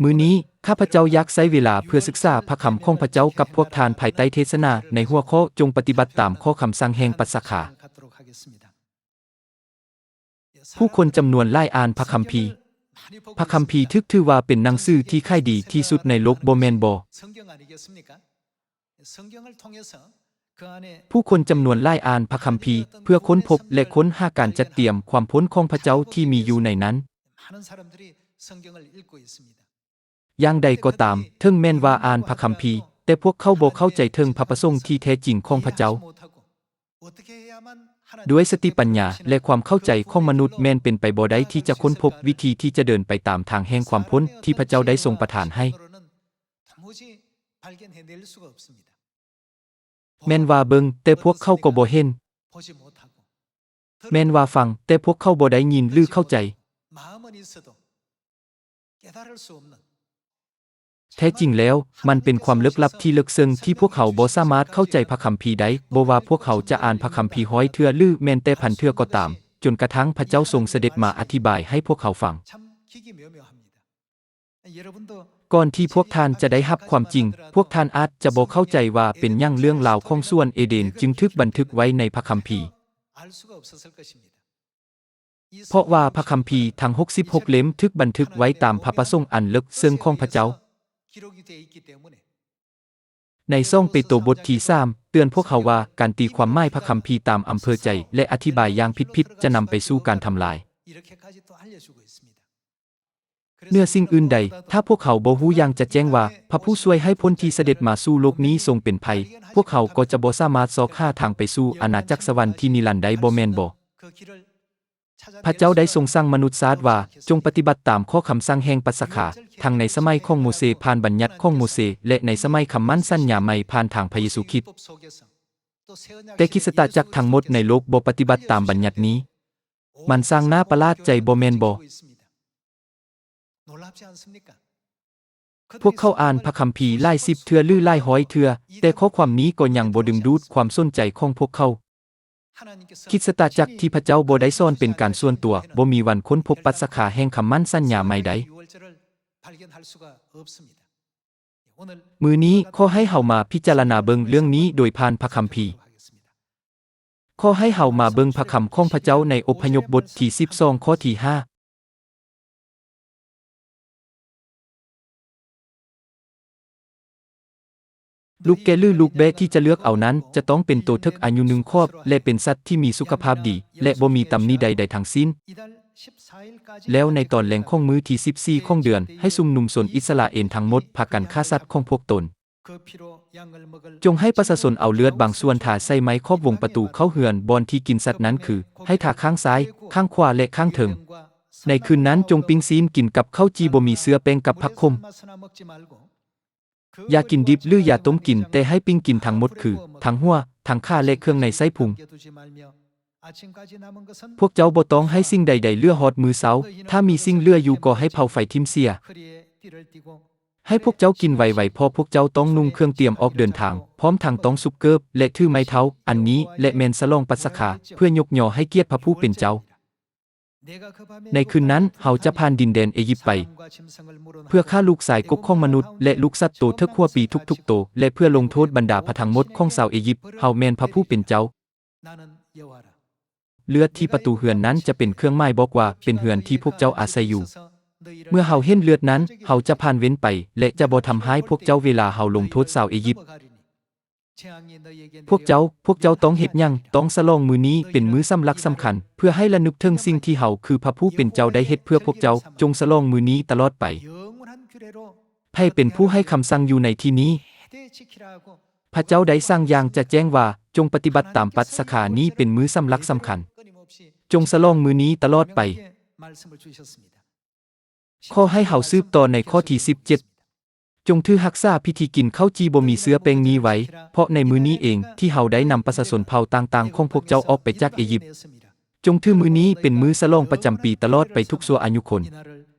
ມື້ນີ້ ຂ້າພະເຈົ້າຢາກໃຊ້ເວລາເພື່ອສຶກສາພະຄຳຂອງພະເຈົ້າກັບພວກທ່ານພາຍໃຕ້ເທດສະໜາໃນຫົວຂໍ້ ຈົ່ງປະຕິບັດຕາມຂໍ້ຄຳສັ່ງແຫ່ງປັດສະຄາ. ຜູ້ຄົນຈຳນວນຫຼາຍອ່ານພະຄຳພີ. ພະຄຳພີຖືກຖືວ່າເປັນໜັງສືທີ່ຂາຍດີທີ່ສຸດໃນໂລກ, ບໍ່ແມ່ນບໍ? ຜູ້ຄົນຈຳນວນຫຼາຍອ່ານພະຄຳພີເພື່ອຄົ້ນພົບ ແລະ ຄົ້ນຫາການຈັດຕຽມຄວາມພົ້ນຂອງພະເຈົ້າທີ່ມີຢູ່ໃນນັ້ນ. ຢ່າງໃດກໍຕາມ, ເຖິງແມ່ນວ່າອ່ານພະຄຳພີ, ແຕ່ພວກເຂົາບໍ່ເຂົ້າໃຈເຖິງພະປະສົງທີ່ແທ້ຈິງຂອງພະເຈົ້າ. ດ້ວຍສະຕິປັນຍາ ແລະ ຄວາມເຂົ້າໃຈຂອງມະນຸດ, ແມ່ນເປັນໄປບໍ່ໄດ້ທີ່ຈະຄົ້ນພົບວິທີທີ່ຈະເດີນໄປຕາມທາງແຫ່ງຄວາມພົ້ນທີ່ພະເຈົ້າໄດ້ຊົງປະທານໃຫ້. ແມ່ນວ່າເບິ່ງ, ແຕ່ພວກເຂົາກໍບໍ່ເຫັນ. ແມ່ນວ່າຟັງ, ແຕ່ພວກເຂົາບໍ່ໄດ້ຍິນ ຫຼື ເຂົ້າໃຈ. ແທ້ຈິງແລ້ວ, ມັນເປັນຄວາມເລິກລັບທີ່ເລິກເຊິ່ງທີ່ພວກເຮົາບໍ່ສາມາດເຂົ້າໃຈພະຄຳພີໄດ້, ບໍ່ວ່າພວກເຮົາຈະອ່ານພະຄຳພີຮ້ອຍເທື່ອ ຫຼື ແມ່ນແຕ່ພັນເທື່ອກໍຕາມ, ຈົນກະທັ່ງພະເຈົ້າຊົງສະເດັດມາອະທິບາຍໃຫ້ພວກເຮົາຟັງ. ກ່ອນທີ່ພວກທ່ານຈະໄດ້ຮັບຄວາມຈິງ, ພວກທ່ານອາດຈະບໍ່ເຂົ້າໃຈວ່າເປັນຫຍັງເລື່ອງລາວຂອງສວນເອເດນຈຶ່ງຖືກບັນທຶກໄວ້ໃນພະຄຳພີ. ເພາະວ່າພະຄຳພີທັງຫົກສິບຫົກເຫຼັ້ມຖືກບັນທຶກໄວ້ຕາມພະປະສົງອັນເລິກເຊິ່ງຂອງພະເຈົ້າ. ໃນສອງເປໂຕບົດທີສາມ ເຕືອນພວກເຮົາວ່າ ການຕີຄວາມໝາຍພະຄຳພີຕາມອຳເພີໃຈ ແລະ ອະທິບາຍຢ່າງຜິດໆ ຈະນຳໄປສູ່ການທຳລາຍ. ເໜືອສິ່ງອື່ນໃດ, ຖ້າພວກເຮົາບໍ່ຮູ້ຢ່າງຈະແຈ້ງວ່າ ພະຜູ້ຊ່ວຍໃຫ້ພົ້ນທີ່ສະເດັດມາສູ່ໂລກນີ້ຊົງເປັນໃຜ, ພວກເຮົາກໍຈະບໍ່ສາມາດຊອກຫາທາງໄປສູ່ອານາຈັກສະຫວັນທີ່ນິລັນໄດ້, ບໍ່ແມ່ນບໍ? ພະເຈົ້າໄດ້ຊົງສັ່ງມະນຸດຊາດວ່າ ຈົ່ງປະຕິບັດຕາມຂໍ້ຄຳສັ່ງແຫ່ງປັດສະຄາ, ທັງໃນສະໄໝຂອງໂມເຊ, ຜ່ານບັນຍັດຂອງໂມເຊ, ແລະ ໃນສະໄໝຄຳໝັ້ນສັນຍາໃໝ່, ຜ່ານທາງພະເຢຊູຄຣິດ. ແຕ່ຄຣິສຕະຈັກທັງໝົດໃນໂລກບໍ່ປະຕິບັດຕາມບັນຍັດນີ້. ມັນຊ່າງໜ້າປະຫຼາດໃຈ, ບໍ່ແມ່ນບໍ? ພວກເຂົາອ່ານພະຄຳພີຫຼາຍສິບເທື່ອ ຫຼື ຫຼາຍຮ້ອຍເທື່ອ, ແຕ່ຂໍ້ຄວາມນີ້ກໍຍັງບໍ່ດຶງດູດຄວາມສົນໃຈຂອງພວກເຂົາ. ຄຣິສຕະຈັກທີ່ພະເຈົ້າບໍ່ໄດ້ສອນເປັນການສ່ວນຕົວ ບໍ່ມີວັນຄົ້ນພົບປັດສະຄາແຫ່ງຄຳໝັ້ນສັນຍາໃໝ່ໄດ້. ມື້ນີ້ຂໍໃຫ້ເຮົາມາພິຈາລະນາເບິ່ງເລື່ອງນີ້ໂດຍຜ່ານພະຄຳພີ. ຂໍໃຫ້ເຮົາມາເບິ່ງພະຄຳຂອງພະເຈົ້າໃນອົບພະຍົບບົດທີສິບສອງ ຂໍ້ທີຫ້າ. ລູກແກະ ຫຼື ລູກແບ້ທີ່ຈະເລືອກເອົານັ້ນ ຈະຕ້ອງເປັນໂຕເຖິກອາຍຸໜຶ່ງຂວບ ແລະ ເປັນສັດທີ່ມີສຸຂະພາບດີ ແລະ ບໍ່ມີຕຳໜິໃດໆທັງສິ້ນ. ແລ້ວໃນຕອນແລງຂອງມື້ທີສິບສີ່ຂອງເດືອນ, ໃຫ້ຊຸມນຸມຊົນອິດສະຣາເອນທັງໝົດພາກັນຂ້າສັດຂອງພວກຕົນ. ຈົ່ງໃຫ້ປະຊາຊົນເອົາເລືອດບາງສ່ວນທາໃສ່ໄມ້ຂອບວົງປະຕູເຂົ້າເຮືອນບ່ອນທີ່ກິນສັດນັ້ນ, ຄື ໃຫ້ທາຂ້າງຊ້າຍ, ຂ້າງຂວາ ແລະ ຂ້າງເທິງ. ໃນຄືນນັ້ນຈົ່ງປີ້ງຊີ້ນກິນກັບເຂົ້າຈີ່ບໍ່ມີເຊື້ອແປ້ງກັບຜັກຂົມ. ຢ່າກິນດິບ ຫຼື ຢ່າຕົ້ມກິນ, ແຕ່ໃຫ້ປີ້ງກິນທັງໝົດ, ຄື ທັງຫົວ, ທັງຂາ ແລະ ເຄື່ອງໃນໄສ້ພຸງ. ພວກເຈົ້າບໍ່ຕ້ອງໃຫ້ສິ່ງໃດໆເຫຼືອຮອດມື້ເຊົ້າ, ຖ້າມີສິ່ງເຫຼືອຢູ່ກໍໃຫ້ເຜົາໄຟຖິ້ມເສຍ. ໃຫ້ພວກເຈົ້າກິນໄວໆ, ເພາະພວກເຈົ້າຕ້ອງນຸ່ງເຄື່ອງຕຽມອອກເດີນທາງ, ພ້ອມທັງຕ້ອງສຸກເກີບ ແລະ ຖືໄມ້ເທົ້າ. ອັນນີ້ແຫຼະແມ່ນສະຫຼອງປັດສະຄາ, ເພື່ອຍົກຍໍໃຫ້ກຽດພະຜູ້ເປັນເຈົ້າ. ໃນຄືນນັ້ນເຮົາຈະຜ່ານດິນແດນເອຢິບໄປ, ເພື່ອຂ້າລູກຊາຍກົກຂອງມະນຸດ ແລະ ລູກສັດໂຕເຖິກຫົວປີທຸກໆໂຕ, ແລະ ເພື່ອລົງໂທດບັນດາພະທັງໝົດຂອງຊາວເອຢິບ. ເຮົາແມ່ນພະຜູ້ເປັນເຈົ້າ. ເລືອດທີ່ປະຕູເຮືອນນັ້ນຈະເປັນເຄື່ອງໝາຍບອກວ່າເປັນເຮືອນທີ່ພວກເຈົ້າອາໄສຢູ່. ເມື່ອເຮົາເຫັນເລືອດນັ້ນ, ເຮົາຈະຜ່ານເວັ້ນໄປ ແລະ ຈະບໍ່ທຳຮ້າຍພວກເຈົ້າເວລາເຮົາລົງໂທດຊາວເອຢິບ. ພວກເຈົ້າ, ພວກເຈົ້າຕ້ອງເຮັດຫຍັງ? ຕ້ອງສະຫຼອງມື້ນີ້ເປັນມື້ສຳລັກສຳຄັນ, ເພື່ອໃຫ້ລະນຶກເຖິງສິ່ງທີ່ເຮົາ, ຄື ພະຜູ້ເປັນເຈົ້າໄດ້ເຮັດເພື່ອພວກເຈົ້າ. ຈົ່ງສະຫຼອງມື້ນີ້ຕະຫຼອດໄປ. ໃຜເປັນຜູ້ໃຫ້ຄຳສັ່ງຢູ່ໃນທີ່ນີ້? ພະເຈົ້າໄດ້ສັ່ງຢ່າງຈະແຈ້ງວ່າ, ຈົ່ງປະຕິບັດຕາມປັດສະຄານີ້ເປັນມື້ສຳລັກສຳຄັນ. ຈົ່ງສະຫຼອງມື້ນີ້ຕະຫຼອດໄປ. ຂໍໃຫ້ເຮົາສືບຕໍ່ໃນຂໍ້ທີສິບເຈັດ. ຈົ່ງຖືຮັກສາພິທີກິນເຂົ້າຈີ່ບໍ່ມີເຊື້ອແປ້ງນີ້ໄວ້, ເພາະໃນມື້ນີ້ເອງທີ່ເຮົາໄດ້ນຳປະຊາຊົນເຜົ່າຕ່າງໆຂອງພວກເຈົ້າອອກໄປຈາກເອຢິບ. ຈົ່ງຖືມື້ນີ້ເປັນມື້ສະຫຼອງປະຈຳປີຕະຫຼອດໄປທຸກຊົ່ວອາຍຸຄົນ.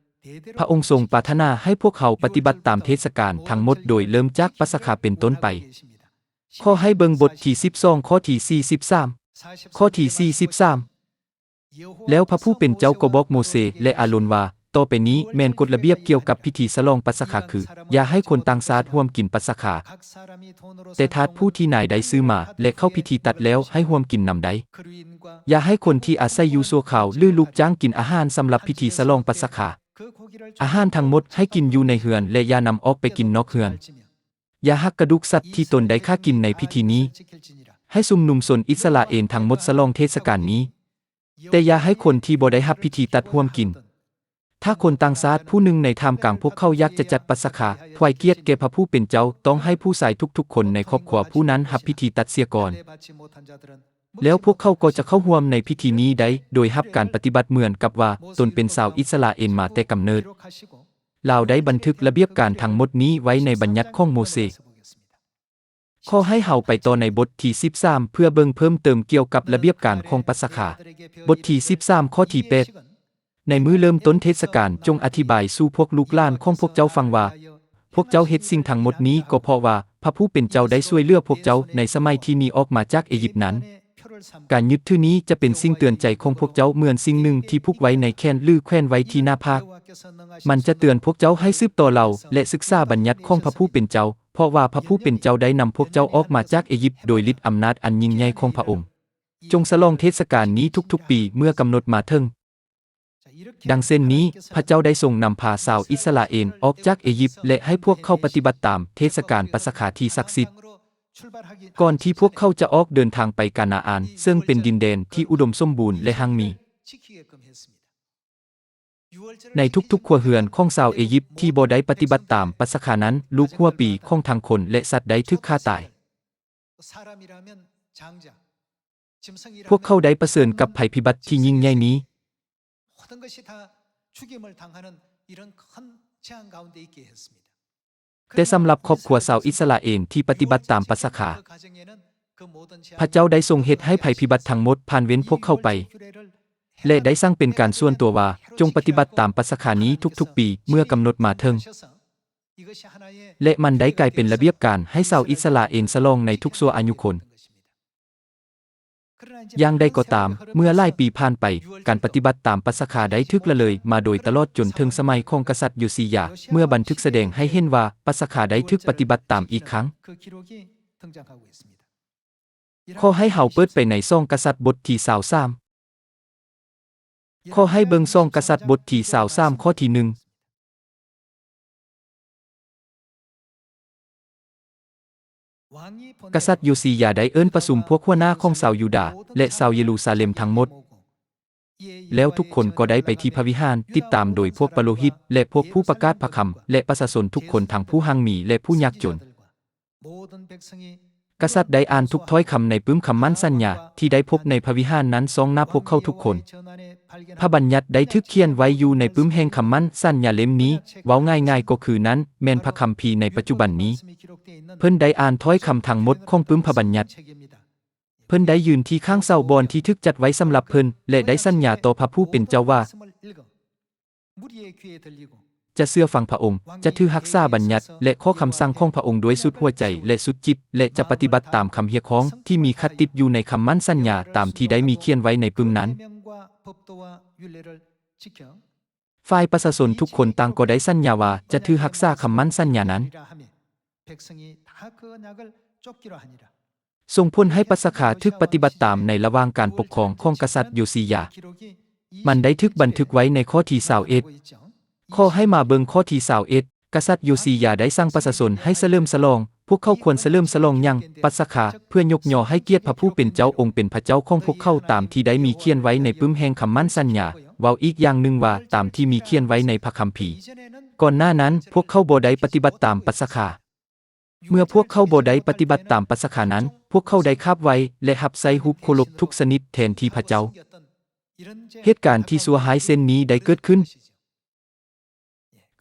ພະອົງຊົງປາດຖະໜາໃຫ້ພວກເຮົາປະຕິບັດຕາມເທດສະການທັງໝົດ ໂດຍເລີ່ມຈາກປັດສະຄາເປັນຕົ້ນໄປ. ຂໍໃຫ້ເບິ່ງບົດທີສິບສອງ ຂໍ້ທີສີ່ສິບສາມ. ຂໍ້ທີສີ່ສິບສາມ. ແລ້ວພະຜູ້ເປັນເຈົ້າກໍບອກໂມເຊ ແລະ ອາໂລນວ່າ, ຕໍ່ໄປນີ້ແມ່ນກົດລະບຽບກ່ຽວກັບພິທີສະຫຼອງປັດສະຄາ ຄື ຢ່າໃຫ້ຄົນຕ່າງຊາດຮ່ວມກິນປັດສະຄາ, ແຕ່ທາດຜູ້ທີ່ນາຍໄດ້ຊື້ມາ ແລະ ເຂົ້າພິທີຕັດແລ້ວໃຫ້ຮ່ວມກິນນຳໄດ້. ຢ່າໃຫ້ຄົນທີ່ອາໄສຢູ່ຊົ່ວຄາວ ຫຼື ລູກຈ້າງກິນອາຫານສຳລັບພິທີສະຫຼອງປັດສະຄາ. ອາຫານທັງໝົດໃຫ້ກິນຢູ່ໃນເຮືອນ ແລະ ຢ່ານຳອອກໄປກິນນອກເຮືອນ. ຢ່າຫັກກະດູກສັດທີ່ຕົນໄດ້ຂ້າກິນໃນພິທີນີ້. ໃຫ້ຊຸມນຸມຊົນອິດສະຣາເອນທັງໝົດສະຫຼອງເທດສະການນີ້, ແຕ່ຢ່າໃຫ້ຄົນທີ່ບໍ່ໄດ້ຮັບພິທີຕັດຮ່ວມກິນ. ຖ້າຄົນຕ່າງຊາດຜູ້ໜຶ່ງໃນທ່າມກາງພວກເຂົາຢາກຈະຈັດປັດສະຄາ ຖວາຍກຽດແກ່ພະຜູ້ເປັນເຈົ້າ, ຕ້ອງໃຫ້ຜູ້ຊາຍທຸກໆຄົນໃນຄອບຄົວຜູ້ນັ້ນຮັບພິທີຕັດເສຍກ່ອນ. ແລ້ວພວກເຂົາກໍຈະເຂົ້າຮ່ວມໃນພິທີນີ້ໄດ້ ໂດຍຮັບການປະຕິບັດເໝືອນກັບວ່າຕົນເປັນຊາວອິດສະຣາເອນມາແຕ່ກຳເນີດ. ລາວໄດ້ບັນທຶກລະບຽບການທັງໝົດນີ້ໄວ້ໃນບັນຍັດຂອງໂມເຊ. ຂໍໃຫ້ເຮົາໄປຕໍ່ໃນບົດທີສິບສາມ ເພື່ອເບິ່ງເພີ່ມເຕີມກ່ຽວກັບລະບຽບການຂອງປັດສະຄາ. ບົດທີສິບສາມ ຂໍ້ທີແປດ. ໃນມື້ເລີ່ມຕົ້ນເທດສະການ, ຈົ່ງອະທິບາຍສູ່ພວກລູກຫຼານຂອງພວກເຈົ້າຟັງວ່າ, ພວກເຈົ້າເຮັດສິ່ງທັງໝົດນີ້ກໍເພາະວ່າພະຜູ້ເປັນເຈົ້າໄດ້ຊ່ວຍເຫຼືອພວກເຈົ້າໃນສະໄໝທີ່ໜີອອກມາຈາກເອຢິບນັ້ນ. ການຍຶດຖືນີ້ຈະເປັນສິ່ງເຕືອນໃຈຂອງພວກເຈົ້າເໝືອນສິ່ງໜຶ່ງທີ່ຜູກໄວ້ໃນແຂນ ຫຼື ແຂວນໄວ້ທີ່ໜ້າຜາກ. ມັນຈະເຕືອນພວກເຈົ້າໃຫ້ສືບຕໍ່ເລົ່າ ແລະ ສຶກສາບັນຍັດຂອງພະຜູ້ເປັນເຈົ້າ, ເພາະວ່າພະຜູ້ເປັນເຈົ້າໄດ້ນຳພວກເຈົ້າອອກມາຈາກເອຢິບໂດຍລິດອຳນາດອັນຍິ່ງໃຫຍ່ຂອງພະອົງ. ຈົ່ງສະຫຼອງເທດສະການນີ້ທຸກໆປີເມື່ອກຳນົດມາເຖິງ. ດັ່ງເຊັ່ນນີ້, ພະເຈົ້າໄດ້ຊົງນຳພາຊາວອິດສະຣາເອນອອກຈາກເອຢິບ ແລະ ໃຫ້ພວກເຂົາປະຕິບັດຕາມເທດສະການປັດສະຄາທີ່ສັກສິດ, ກ່ອນທີ່ພວກເຂົາຈະອອກເດີນທາງໄປການາອານ, ເຊິ່ງເປັນດິນແດນທີ່ອຸດົມສົມບູນ ແລະ ຮັ່ງມີ. ໃນທຸກໆຄົວເຮືອນຂອງຊາວເອຢິບທີ່ບໍ່ໄດ້ປະຕິບັດຕາມປັດສະຄານັ້ນ, ລູກຫົວປີຂອງທັງຄົນ ແລະ ສັດໄດ້ຖືກຂ້າຕາຍ. ພວກເຂົາໄດ້ປະເຊີນກັບໄພພິບັດທີ່ຍິ່ງໃຫຍ່ນີ້. ແຕ່ສຳລັບຄອບຄົວຊາວອິດສະຣາເອນທີ່ປະຕິບັດຕາມປັດສະຄາ, ພະເຈົ້າໄດ້ຊົງເຮັດໃຫ້ໄພພິບັດທັງໝົດຜ່ານເວັ້ນພວກເຂົາໄປ, ແລະ ໄດ້ສັ່ງເປັນການສ່ວນຕົວວ່າ, ຈົ່ງປະຕິບັດຕາມປັດສະຄານີ້ທຸກໆປີເມື່ອກຳນົດມາເຖິງ. ແລະ ມັນໄດ້ກາຍເປັນລະບຽບການໃຫ້ຊາວອິດສະຣາເອນສະຫຼອງໃນທຸກຊົ່ວອາຍຸຄົນ. ຢ່າງໃດກໍຕາມ, ເມື່ອຫຼາຍປີຜ່ານໄປ, ການປະຕິບັດຕາມປັດສະຄາໄດ້ຖືກລະເລີຍມາໂດຍຕະຫຼອດຈົນເຖິງສະໄໝຂອງກະສັດໂຢຊີຢາ, ເມື່ອບັນທຶກສະແດງໃຫ້ເຫັນວ່າປັດສະຄາໄດ້ຖືກປະຕິບັດຕາມອີກຄັ້ງ. ຂໍໃຫ້ເຮົາເປີດໄປໃນສອງກະສັດບົດທີຊາວສາມ. ຂໍໃຫ້ເບິ່ງສອງກະສັດບົດທີຊາວສາມ ຂໍ້ທີໜຶ່ງ. ກະສັດໂຢຊີຢາໄດ້ເອີ້ນປະຊຸມພວກຫົວໜ້າຂອງຊາວຢູດາ ແລະ ຊາວເຢຣູຊາເລັມທັງໝົດ, ແລ້ວທຸກຄົນກໍໄດ້ໄປທີ່ພະວິຫານ, ຕິດຕາມໂດຍພວກປະໂລຫິດ ແລະ ພວກຜູ້ປະກາດພະຄຳ ແລະ ປະຊາຊົນທຸກຄົນ, ທັງຜູ້ຮັ່ງມີ ແລະ ຜູ້ຍາກຈົນ. ກະສັດໄດ້ອ່ານທຸກຖ້ອຍຄຳໃນປຶ້ມຄຳໝັ້ນສັນຍາທີ່ໄດ້ພົບໃນພະວິຫານນັ້ນ ສ່ອງໜ້າພວກເຂົາທຸກຄົນ. ພະບັນຍັດໄດ້ຖືກຂຽນໄວ້ຢູ່ໃນປຶ້ມແຫ່ງຄຳໝັ້ນສັນຍາເຫຼັ້ມນີ້, ເວົ້າງ່າຍໆກໍຄືນັ້ນແມ່ນພະຄຳພີໃນປັດຈຸບັນນີ້. ເພິ່ນໄດ້ອ່ານຖ້ອຍຄຳທັງໝົດຂອງປຶ້ມພະບັນຍັດ. ເພິ່ນໄດ້ຢືນທີ່ຂ້າງເສົາບ່ອນທີ່ຖືກຈັດໄວ້ສຳລັບເພິ່ນ ແລະ ໄດ້ສັນຍາຕໍ່ພະຜູ້ເປັນເຈົ້າວ່າ ຈະເຊື່ອຟັງພະອົງ, ຈະຖືຮັກສາບັນຍັດ ແລະ ຂໍ້ຄຳສັ່ງຂອງພະອົງດ້ວຍສຸດຫົວໃຈ ແລະ ສຸດຈິດ ແລະ ຈະປະຕິບັດຕາມຄຳຮຽກຮ້ອງທີ່ມີຂັດຕິດຢູ່ໃນຄຳໝັ້ນສັນຍາຕາມທີ່ໄດ້ມີຂຽນໄວ້ໃນປຶ້ມນັ້ນ. ຝ່າຍປະຊາຊົນທຸກຄົນຕ່າງກໍໄດ້ສັນຍາວ່າຈະຖືຮັກສາຄຳໝັ້ນສັນຍານັ້ນ. ສົ່ງຜົນໃຫ້ປັດສະຄາຖືກປະຕິບັດຕາມໃນລະຫວ່າງການປົກຄອງຂອງກະສັດໂຢຊີຢາ. ມັນໄດ້ຖືກບັນທຶກໄວ້ໃນຂໍ້ທີຊາວເອັດ. ຂໍໃຫ້ມາເບິ່ງຂໍ້ທີຊາວເອັດ. ກະສັດໂຢຊີຢາໄດ້ສັ່ງປະຊາຊົນໃຫ້ສະເຫຼີມສະຫຼອງ. ພວກເຂົາຄວນສະເຫຼີມສະຫຼອງຫຍັງ? ປັດສະຄາ, ເພື່ອຍົກຍໍໃຫ້ກຽດພະຜູ້ເປັນເຈົ້າອົງເປັນພະເຈົ້າຂອງພວກເຂົາ, ຕາມທີ່ໄດ້ມີຂຽນໄວ້ໃນປຶ້ມແຫ່ງຄຳໝັ້ນສັນຍາ. ເວົ້າອີກຢ່າງໜຶ່ງວ່າ, ຕາມທີ່ມີຂຽນໄວ້ໃນພະຄຳພີ. ກ່ອນໜ້ານັ້ນ, ພວກເຂົາບໍ່ໄດ້ປະຕິບັດຕາມປັດສະຄາ. ເມື່ອພວກເຂົາບໍ່ໄດ້ປະຕິບັດຕາມປັດສະຄານັ້ນ, ພວກເຂົາໄດ້ຂາບໄຫວ້ ແລະ ຮັບໃຊ້ຮູບເຄົາລົບທຸກຊະນິດແທນທີ່ພະເຈົ້າ. ເຫດການທີ່ຊົ່ວຮ້າຍເຊັ່ນນີ້ໄດ້ເກີດຂຶ້ນ.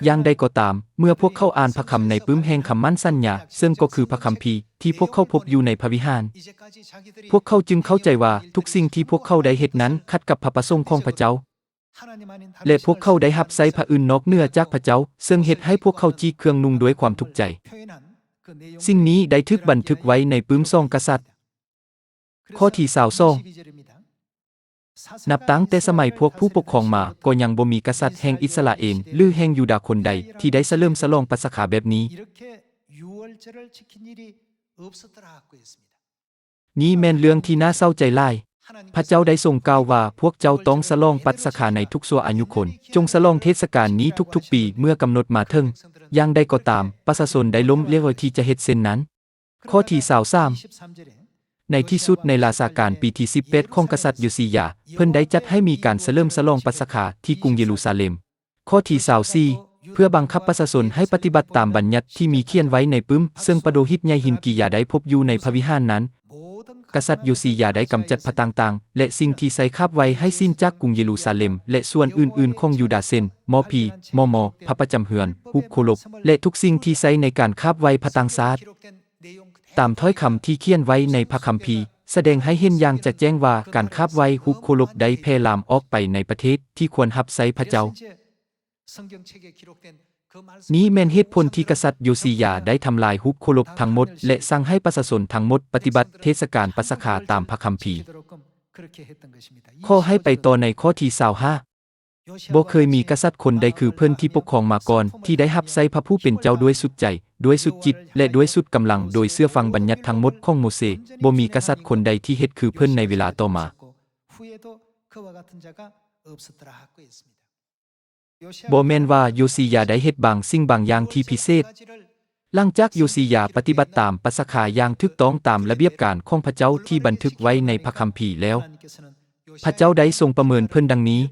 ຢ່າງໃດກໍຕາມ, ເມື່ອພວກເຂົາອ່ານພະຄຳໃນປຶ້ມແຫ່ງຄຳໝັ້ນສັນຍາ, ເຊິ່ງກໍຄືພະຄຳພີທີ່ພວກເຂົາພົບຢູ່ໃນພະວິຫານ, ພວກເຂົາຈຶ່ງເຂົ້າໃຈວ່າທຸກສິ່ງທີ່ພວກເຂົາໄດ້ເຮັດນັ້ນຂັດກັບພະປະສົງຂອງພະເຈົ້າ. ແລະ ພວກເຂົາໄດ້ຮັບໃຊ້ພະອື່ນນອກເໜືອຈາກພະເຈົ້າ, ເຊິ່ງເຮັດໃຫ້ພວກເຂົາຈີກເຄື່ອງນຸ່ງດ້ວຍຄວາມທຸກໃຈ. ສິ່ງນີ້ໄດ້ຖືກບັນທຶກໄວ້ໃນປຶ້ມສອງກະສັດ. ຂໍ້ທີຊາວສອງ. ນັບຕັ້ງແຕ່ສະໄໝພວກຜູ້ປົກຄອງມາ ກໍຍັງບໍ່ມີກະສັດແຫ່ງອິດສະຣາເອນ ຫຼື ແຫ່ງຢູດາຄົນໃດ ທີ່ໄດ້ສະເຫຼີມສະຫຼອງປັດສະຄາແບບນີ້. ນີ້ແມ່ນເລື່ອງທີ່ໜ້າເສົ້າໃຈຫຼາຍ. ພະເຈົ້າໄດ້ຊົງກ່າວວ່າ, ພວກເຈົ້າຕ້ອງສະຫຼອງປັດສະຄາໃນທຸກຊົ່ວອາຍຸຄົນ. ຈົ່ງສະຫຼອງເທດສະການນີ້ທຸກໆປີເມື່ອກຳນົດມາເຖິງ. ຢ່າງໃດກໍຕາມ, ປະຊາຊົນໄດ້ລົ້ມເຫຼວທີ່ຈະເຮັດເຊັ່ນນັ້ນ. ຂໍ້ທີຊາວສາມ ໃນທີ່ສຸດໃນລາຊາການປີທີສິບແປດຂອງກະສັດໂຢຊີຢາ, ເພິ່ນໄດ້ຈັດໃຫ້ມີການສະເຫຼີມສະຫຼອງປັດສະຄາທີ່ກຸງເຢຣູຊາເລັມ. ຂໍ້ທີຊາວສີ່ ເພື່ອບັງຄັບປະຊາຊົນໃຫ້ປະຕິບັດຕາມບັນຍັດທີ່ມີຂຽນໄວ້ໃນປຶ້ມ, ເຊິ່ງປະໂດຫິດໃຫຍ່ຮິນກີຢາໄດ້ພົບຢູ່ໃນພະວິຫານນັ້ນ. ກະສັດໂຢຊີຢາໄດ້ກຳຈັດພະຕ່າງໆ ແລະ ສິ່ງທີ່ໃຊ້ຄາບໄວໃຫ້ສິ້ນຈາກກຸງເຢຣູຊາເລັມ ແລະ ສ່ວນອື່ນໆຂອງຢູດາ ເຊັ່ນ ໝໍຜີ, ໝໍໝໍ, ພະປະຈຳເຮືອນ, ຮູບໂຄລົບ ແລະ ທຸກສິ່ງທີ່ໃຊ້ໃນການຄາບໄວພະຕ່າງຊາດ. ຕາມຖ້ອຍຄຳທີ່ຂຽນໄວ້ໃນພະຄຳພີ ສະແດງໃຫ້ເຫັນຢ່າງຈະແຈ້ງວ່າ ການຄາບໄວຮູບໂຄລົບໄດ້ແຜ່ລາມອອກໄປໃນປະເທດທີ່ຄວນຮັບໃຊ້ພະເຈົ້າ. ນີ້ແມ່ນເຫດຜົນທີ່ກະສັດໂຢຊີຢາໄດ້ທຳລາຍຮູບໂຄລົບທັງໝົດ ແລະ ສັ່ງໃຫ້ປະຊາຊົນທັງໝົດປະຕິບັດເທດສະການປັດສະຄາຕາມພະຄຳພີ. ຂໍໃຫ້ໄປຕໍ່ໃນຂໍ້ທີຊາວຫ້າ. ບໍ່ເຄີຍມີກະສັດຄົນໃດຄືເພິ່ນທີ່ປົກຄອງມາກ່ອນ ທີ່ໄດ້ຮັບໃຊ້ພະຜູ້ເປັນເຈົ້າດ້ວຍສຸດໃຈ, ດ້ວຍສຸດຈິດ ແລະ ດ້ວຍສຸດກຳລັງ, ໂດຍເຊື່ອຟັງບັນຍັດທັງໝົດຂອງໂມເຊ. ບໍ່ມີກະສັດຄົນໃດທີ່ເຮັດຄືເພິ່ນໃນເວລາຕໍ່ມາ. ບໍ່ແມ່ນວ່າໂຢຊີຢາໄດ້ເຮັດບາງສິ່ງບາງຢ່າງທີ່ພິເສດ. ຫຼັງຈາກໂຢຊີຢາປະຕິບັດຕາມປັດສະຄາຢ່າງຖືກຕ້ອງຕາມລະບຽບການຂອງພະເຈົ້າທີ່ບັນທຶກໄວ້ໃນພະຄຳພີແລ້ວ, ພະເຈົ້າໄດ້ຊົງປະເມີນເພິ່ນດັ່ງນີ້,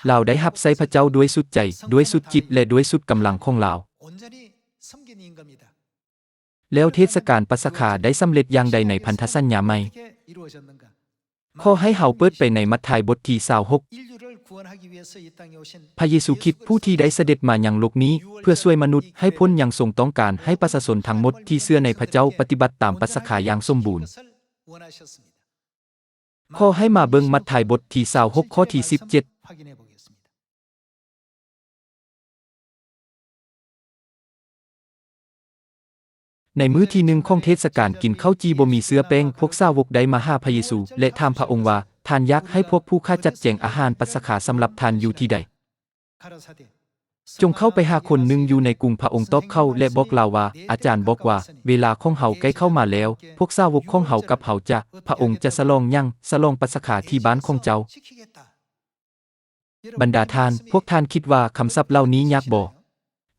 ລາວໄດ້ຮັບໃຊ້ພະເຈົ້າດ້ວຍສຸດໃຈ, ດ້ວຍສຸດຈິດ ແລະ ດ້ວຍສຸດກຳລັງຂອງລາວ. ແລ້ວເທດສະການປັດສະຄາໄດ້ສຳເລັດຢ່າງໃດໃນພັນທະສັນຍາໃໝ່? ຂໍໃຫ້ເຮົາເປີດໄປໃນມັດທາຍບົດທີຊາວຫົກ. ພະເຢຊູຄຣິດຜູ້ທີ່ໄດ້ສະເດັດມາຍັງໂລກນີ້ເພື່ອຊ່ວຍມະນຸດໃຫ້ພົ້ນ ຍັງຊົງຕ້ອງການໃຫ້ປະຊາຊົນທັງໝົດທີ່ເຊື່ອໃນພະເຈົ້າປະຕິບັດຕາມປັດສະຄາຢ່າງສົມບູນ. ຂໍໃຫ້ມາເບິ່ງມັດທາຍບົດທີຊາວຫົກ ຂໍ້ທີສິບເຈັດ. ໃນມື້ທີໜຶ່ງຂອງເທດສະການກິນເຂົ້າຈີ່ບໍ່ມີເຊື້ອແປ້ງ, ພວກສາວົກໄດ້ມາຫາພະເຢຊູ ແລະ ຖາມພະອົງວ່າ, ທ່ານຢາກໃຫ້ພວກຜູ້ຂ້າຈັດແຈງອາຫານປັດສະຄາສຳລັບທ່ານຢູ່ທີ່ໃດ? ຈົ່ງເຂົ້າໄປຫາຄົນໜຶ່ງຢູ່ໃນກຸງ. ພະອົງຕອບເຂົາ ແລະ ບອກລາວວ່າ, ອາຈານບອກວ່າ, ເວລາຂອງເຮົາໃກ້ເຂົ້າມາແລ້ວ, ພວກສາວົກຂອງເຮົາກັບເຮົາຈະ, ພະອົງຈະສະຫຼອງຫຍັງ? ສະຫຼອງປັດສະຄາທີ່ບ້ານຂອງເຈົ້າ. ບັນດາທ່ານ, ພວກທ່ານຄິດວ່າຄຳສັບເຫຼົ່ານີ້ຍາກບໍ່?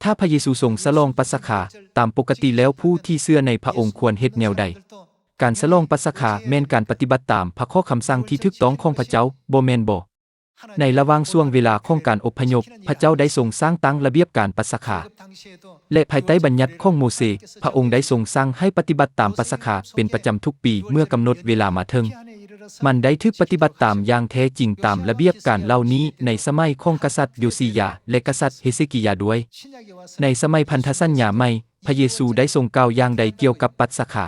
ຖ້າພະເຢຊູຊົງສະຫຼອງປັດສະຄາ, ຕາມປົກກະຕິແລ້ວຜູ້ທີ່ເຊື່ອໃນພະອົງຄວນເຮັດແນວໃດ? ການສະຫຼອງປັດສະຄາແມ່ນການປະຕິບັດຕາມພະຂໍ້ຄຳສັ່ງທີ່ຖືກຕ້ອງຂອງພະເຈົ້າ, ບໍ່ແມ່ນບໍ? ໃນລະຫວ່າງຊ່ວງເວລາຂອງການອົບພະຍົບ, ພະເຈົ້າໄດ້ຊົງສ້າງຕັ້ງລະບຽບການປັດສະຄາ, ແລະ ພາຍໃຕ້ບັນຍັດຂອງໂມເຊ, ພະອົງໄດ້ຊົງສັ່ງໃຫ້ປະຕິບັດຕາມປັດສະຄາເປັນປະຈຳທຸກປີເມື່ອກຳນົດເວລາມາເຖິງ. ມັນໄດ້ຖືກປະຕິບັດຕາມຢ່າງແທ້ຈິງຕາມລະບຽບການເຫຼົ່ານີ້ໃນສະໄໝຂອງກະສັດໂຢຊີຢາ ແລະ ກະສັດເຮເຊກີຢາດ້ວຍ. ໃນສະໄໝພັນທະສັນຍາໃໝ່, ພະເຢຊູໄດ້ຊົງກ່າວຢ່າງໃດກ່ຽວກັບປັດສະຄາ?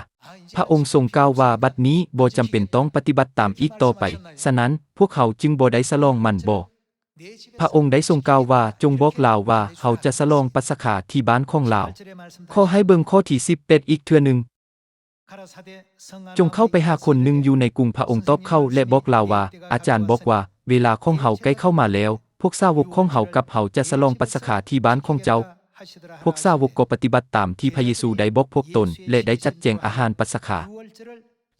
ພະອົງຊົງກ່າວວ່າ, ບັດນີ້ບໍ່ຈຳເປັນຕ້ອງປະຕິບັດຕາມອີກຕໍ່ໄປ, ສະນັ້ນ, ພວກເຮົາຈຶ່ງບໍ່ໄດ້ສະຫຼອງມັນບໍ? ພະອົງໄດ້ຊົງກ່າວວ່າ, ຈົ່ງບອກລາວວ່າເຮົາຈະສະຫຼອງປັດສະຄາທີ່ບ້ານຂອງລາວ. ຂໍໃຫ້ເບິ່ງຂໍ້ທີສິບແປດອີກເທື່ອໜຶ່ງ. ຈົ່ງເຂົ້າໄປຫາຄົນໜຶ່ງຢູ່ໃນກຸງ. ພະອົງຕອບເຂົາ ແລະ ບອກລາວວ່າ, ອາຈານບອກວ່າ, ເວລາຂອງເຮົາໃກ້ເຂົ້າມາແລ້ວ, ພວກສາວົກຂອງເຮົາກັບເຮົາຈະສະຫຼອງປັດສະຄາທີ່ບ້ານຂອງເຈົ້າ. ພວກສາວົກກໍປະຕິບັດຕາມທີ່ພະເຢຊູໄດ້ບອກພວກຕົນ ແລະ ໄດ້ຈັດແຈງອາຫານປັດສະຄາ.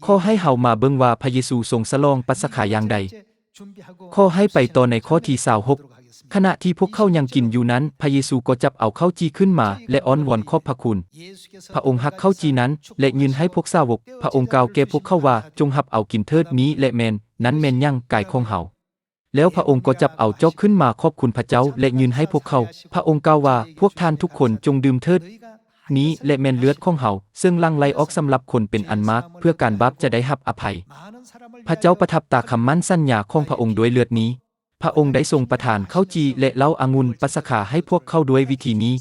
ຂໍໃຫ້ເຮົາມາເບິ່ງວ່າພະເຢຊູຊົງສະຫຼອງປັດສະຄາຢ່າງໃດ? ຂໍໃຫ້ໄປຕໍ່ໃນຂໍ້ທີຊາວຫົກ. ຂະນະທີ່ພວກເຂົາຍັງກິນຢູ່ນັ້ນ, ພະເຢຊູກໍຈັບເອົາເຂົ້າຈີ່ຂຶ້ນມາ ແລະ ອ້ອນວອນຂອບພະຄຸນ. ພະອົງຮັກເຂົ້າຈີ່ນັ້ນ ແລະ ຍື່ນໃຫ້ພວກສາວົກ. ພະອົງກ່າວແກ່ພວກເຂົາວ່າ, ຈົ່ງຮັບເອົາກິນເຖີດ, ນີ້ແຫຼະແມ່ນ, ນັ້ນແມ່ນຫຍັງ? ກາຍຂອງເຮົາ. ແລ້ວພະອົງກໍຈັບເອົາຈອກຂຶ້ນມາຂອບຄຸນພະເຈົ້າ ແລະ ຍື່ນໃຫ້ພວກເຂົາ. ພະອົງກ່າວວ່າ, ພວກທ່ານທຸກຄົນຈົ່ງດື່ມເຖີດ. ນີ້ແຫຼະແມ່ນເລືອດຂອງເຮົາ, ເຊິ່ງຫຼັ່ງໄຫຼອອກສຳລັບຄົນເປັນອັນມາກ, ເພື່ອການບາບຈະໄດ້ຮັບອະໄພ. ພະເຈົ້າປະທັບຕາຄຳໝັ້ນສັນຍາຂອງພະອົງດ້ວຍເລືອດນີ້. ພະອົງໄດ້ຊົງປະທານເຂົ້າຈີ່ ແລະ ເຫຼົ້າອະງຸ່ນປັດສະຄາໃຫ້ພວກເຂົາດ້ວຍວິທີນີ້.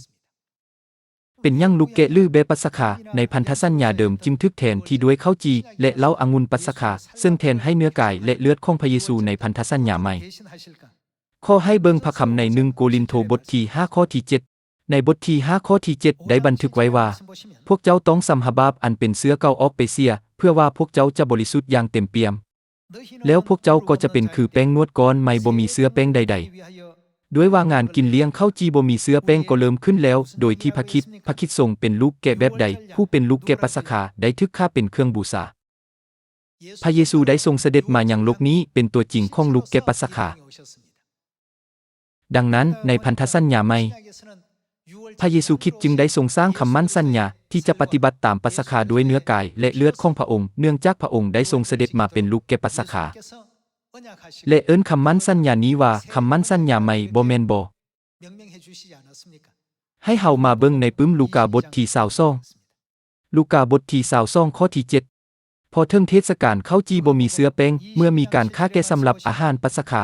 ເປັນຫຍັງລູກແກະ ຫຼື ແບະປັດສະຄາໃນພັນທະສັນຍາເດີມຈຶ່ງຖືກແທນທີ່ດ້ວຍເຂົ້າຈີ່ ແລະ ເຫຼົ້າອະງຸ່ນປັດສະຄາ, ເຊິ່ງແທນໃຫ້ເນື້ອກາຍ ແລະ ເລືອດຂອງພະເຢຊູໃນພັນທະສັນຍາໃໝ່? ຂໍໃຫ້ເບິ່ງພະຄຳໃນໜຶ່ງໂກລິນໂທບົດທີຫ້າ ຂໍ້ທີເຈັດ. ໃນບົດທີຫ້າ ຂໍ້ທີເຈັດ ໄດ້ບັນທຶກໄວ້ວ່າ, ພວກເຈົ້າຕ້ອງຊຳຮະບາບອັນເປັນເຊື້ອເກົ່າອອກໄປເສຍ, ເພື່ອວ່າພວກເຈົ້າຈະບໍລິສຸດຢ່າງເຕັມປ່ຽມ. ແລ້ວພວກເຈົ້າກໍຈະເປັນຄືແປ້ງນວດກ້ອນໃໝ່ບໍ່ມີເຊື້ອແປ້ງໃດໆ. ດ້ວຍວ່າງານກິນລ້ຽງເຂົ້າຈີ່ບໍ່ມີເຊື້ອແປ້ງກໍເລີ່ມຂຶ້ນແລ້ວ, ໂດຍທີ່ພະຄຣິດ, ພະຄຣິດຊົງເປັນລູກແກະແບບໃດ, ຜູ້ເປັນລູກແກະປັດສະຄາໄດ້ຖືກຂ້າເປັນເຄື່ອງບູຊາ. ພະເຢຊູໄດ້ຊົງສະເດັດມາຍັງໂລກນີ້ເປັນຕົວຈິງຂອງລູກແກະປັດສະຄາ. ດັ່ງນັ້ນ, ໃນພັນທະສັນຍາໃໝ່, ພະເຢຊູຄຣິດຈຶ່ງໄດ້ຊົງສ້າງຄຳໝັ້ນສັນຍາທີ່ຈະປະຕິບັດຕາມປັດສະຄາດ້ວຍເນື້ອກາຍ ແລະ ເລືອດຂອງພະອົງ, ເນື່ອງຈາກພະອົງໄດ້ຊົງສະເດັດມາເປັນລູກແກະປັດສະຄາ ແລະ ເອີ້ນຄຳໝັ້ນສັນຍານີ້ວ່າຄຳໝັ້ນສັນຍາໃໝ່, ບໍ່ແມ່ນບໍ? ໃຫ້ເຮົາມາເບິ່ງໃນປຶ້ມລູກາບົດທີຊາວສອງ. ລູກາບົດທີຊາວສອງ ຂໍ້ທີເຈັດ. ພໍເຖິງເທດສະການເຂົ້າຈີ່ບໍ່ມີເຊື້ອແປ້ງ, ເມື່ອມີການຂ້າແກະສຳລັບອາຫານປັດສະຄາ,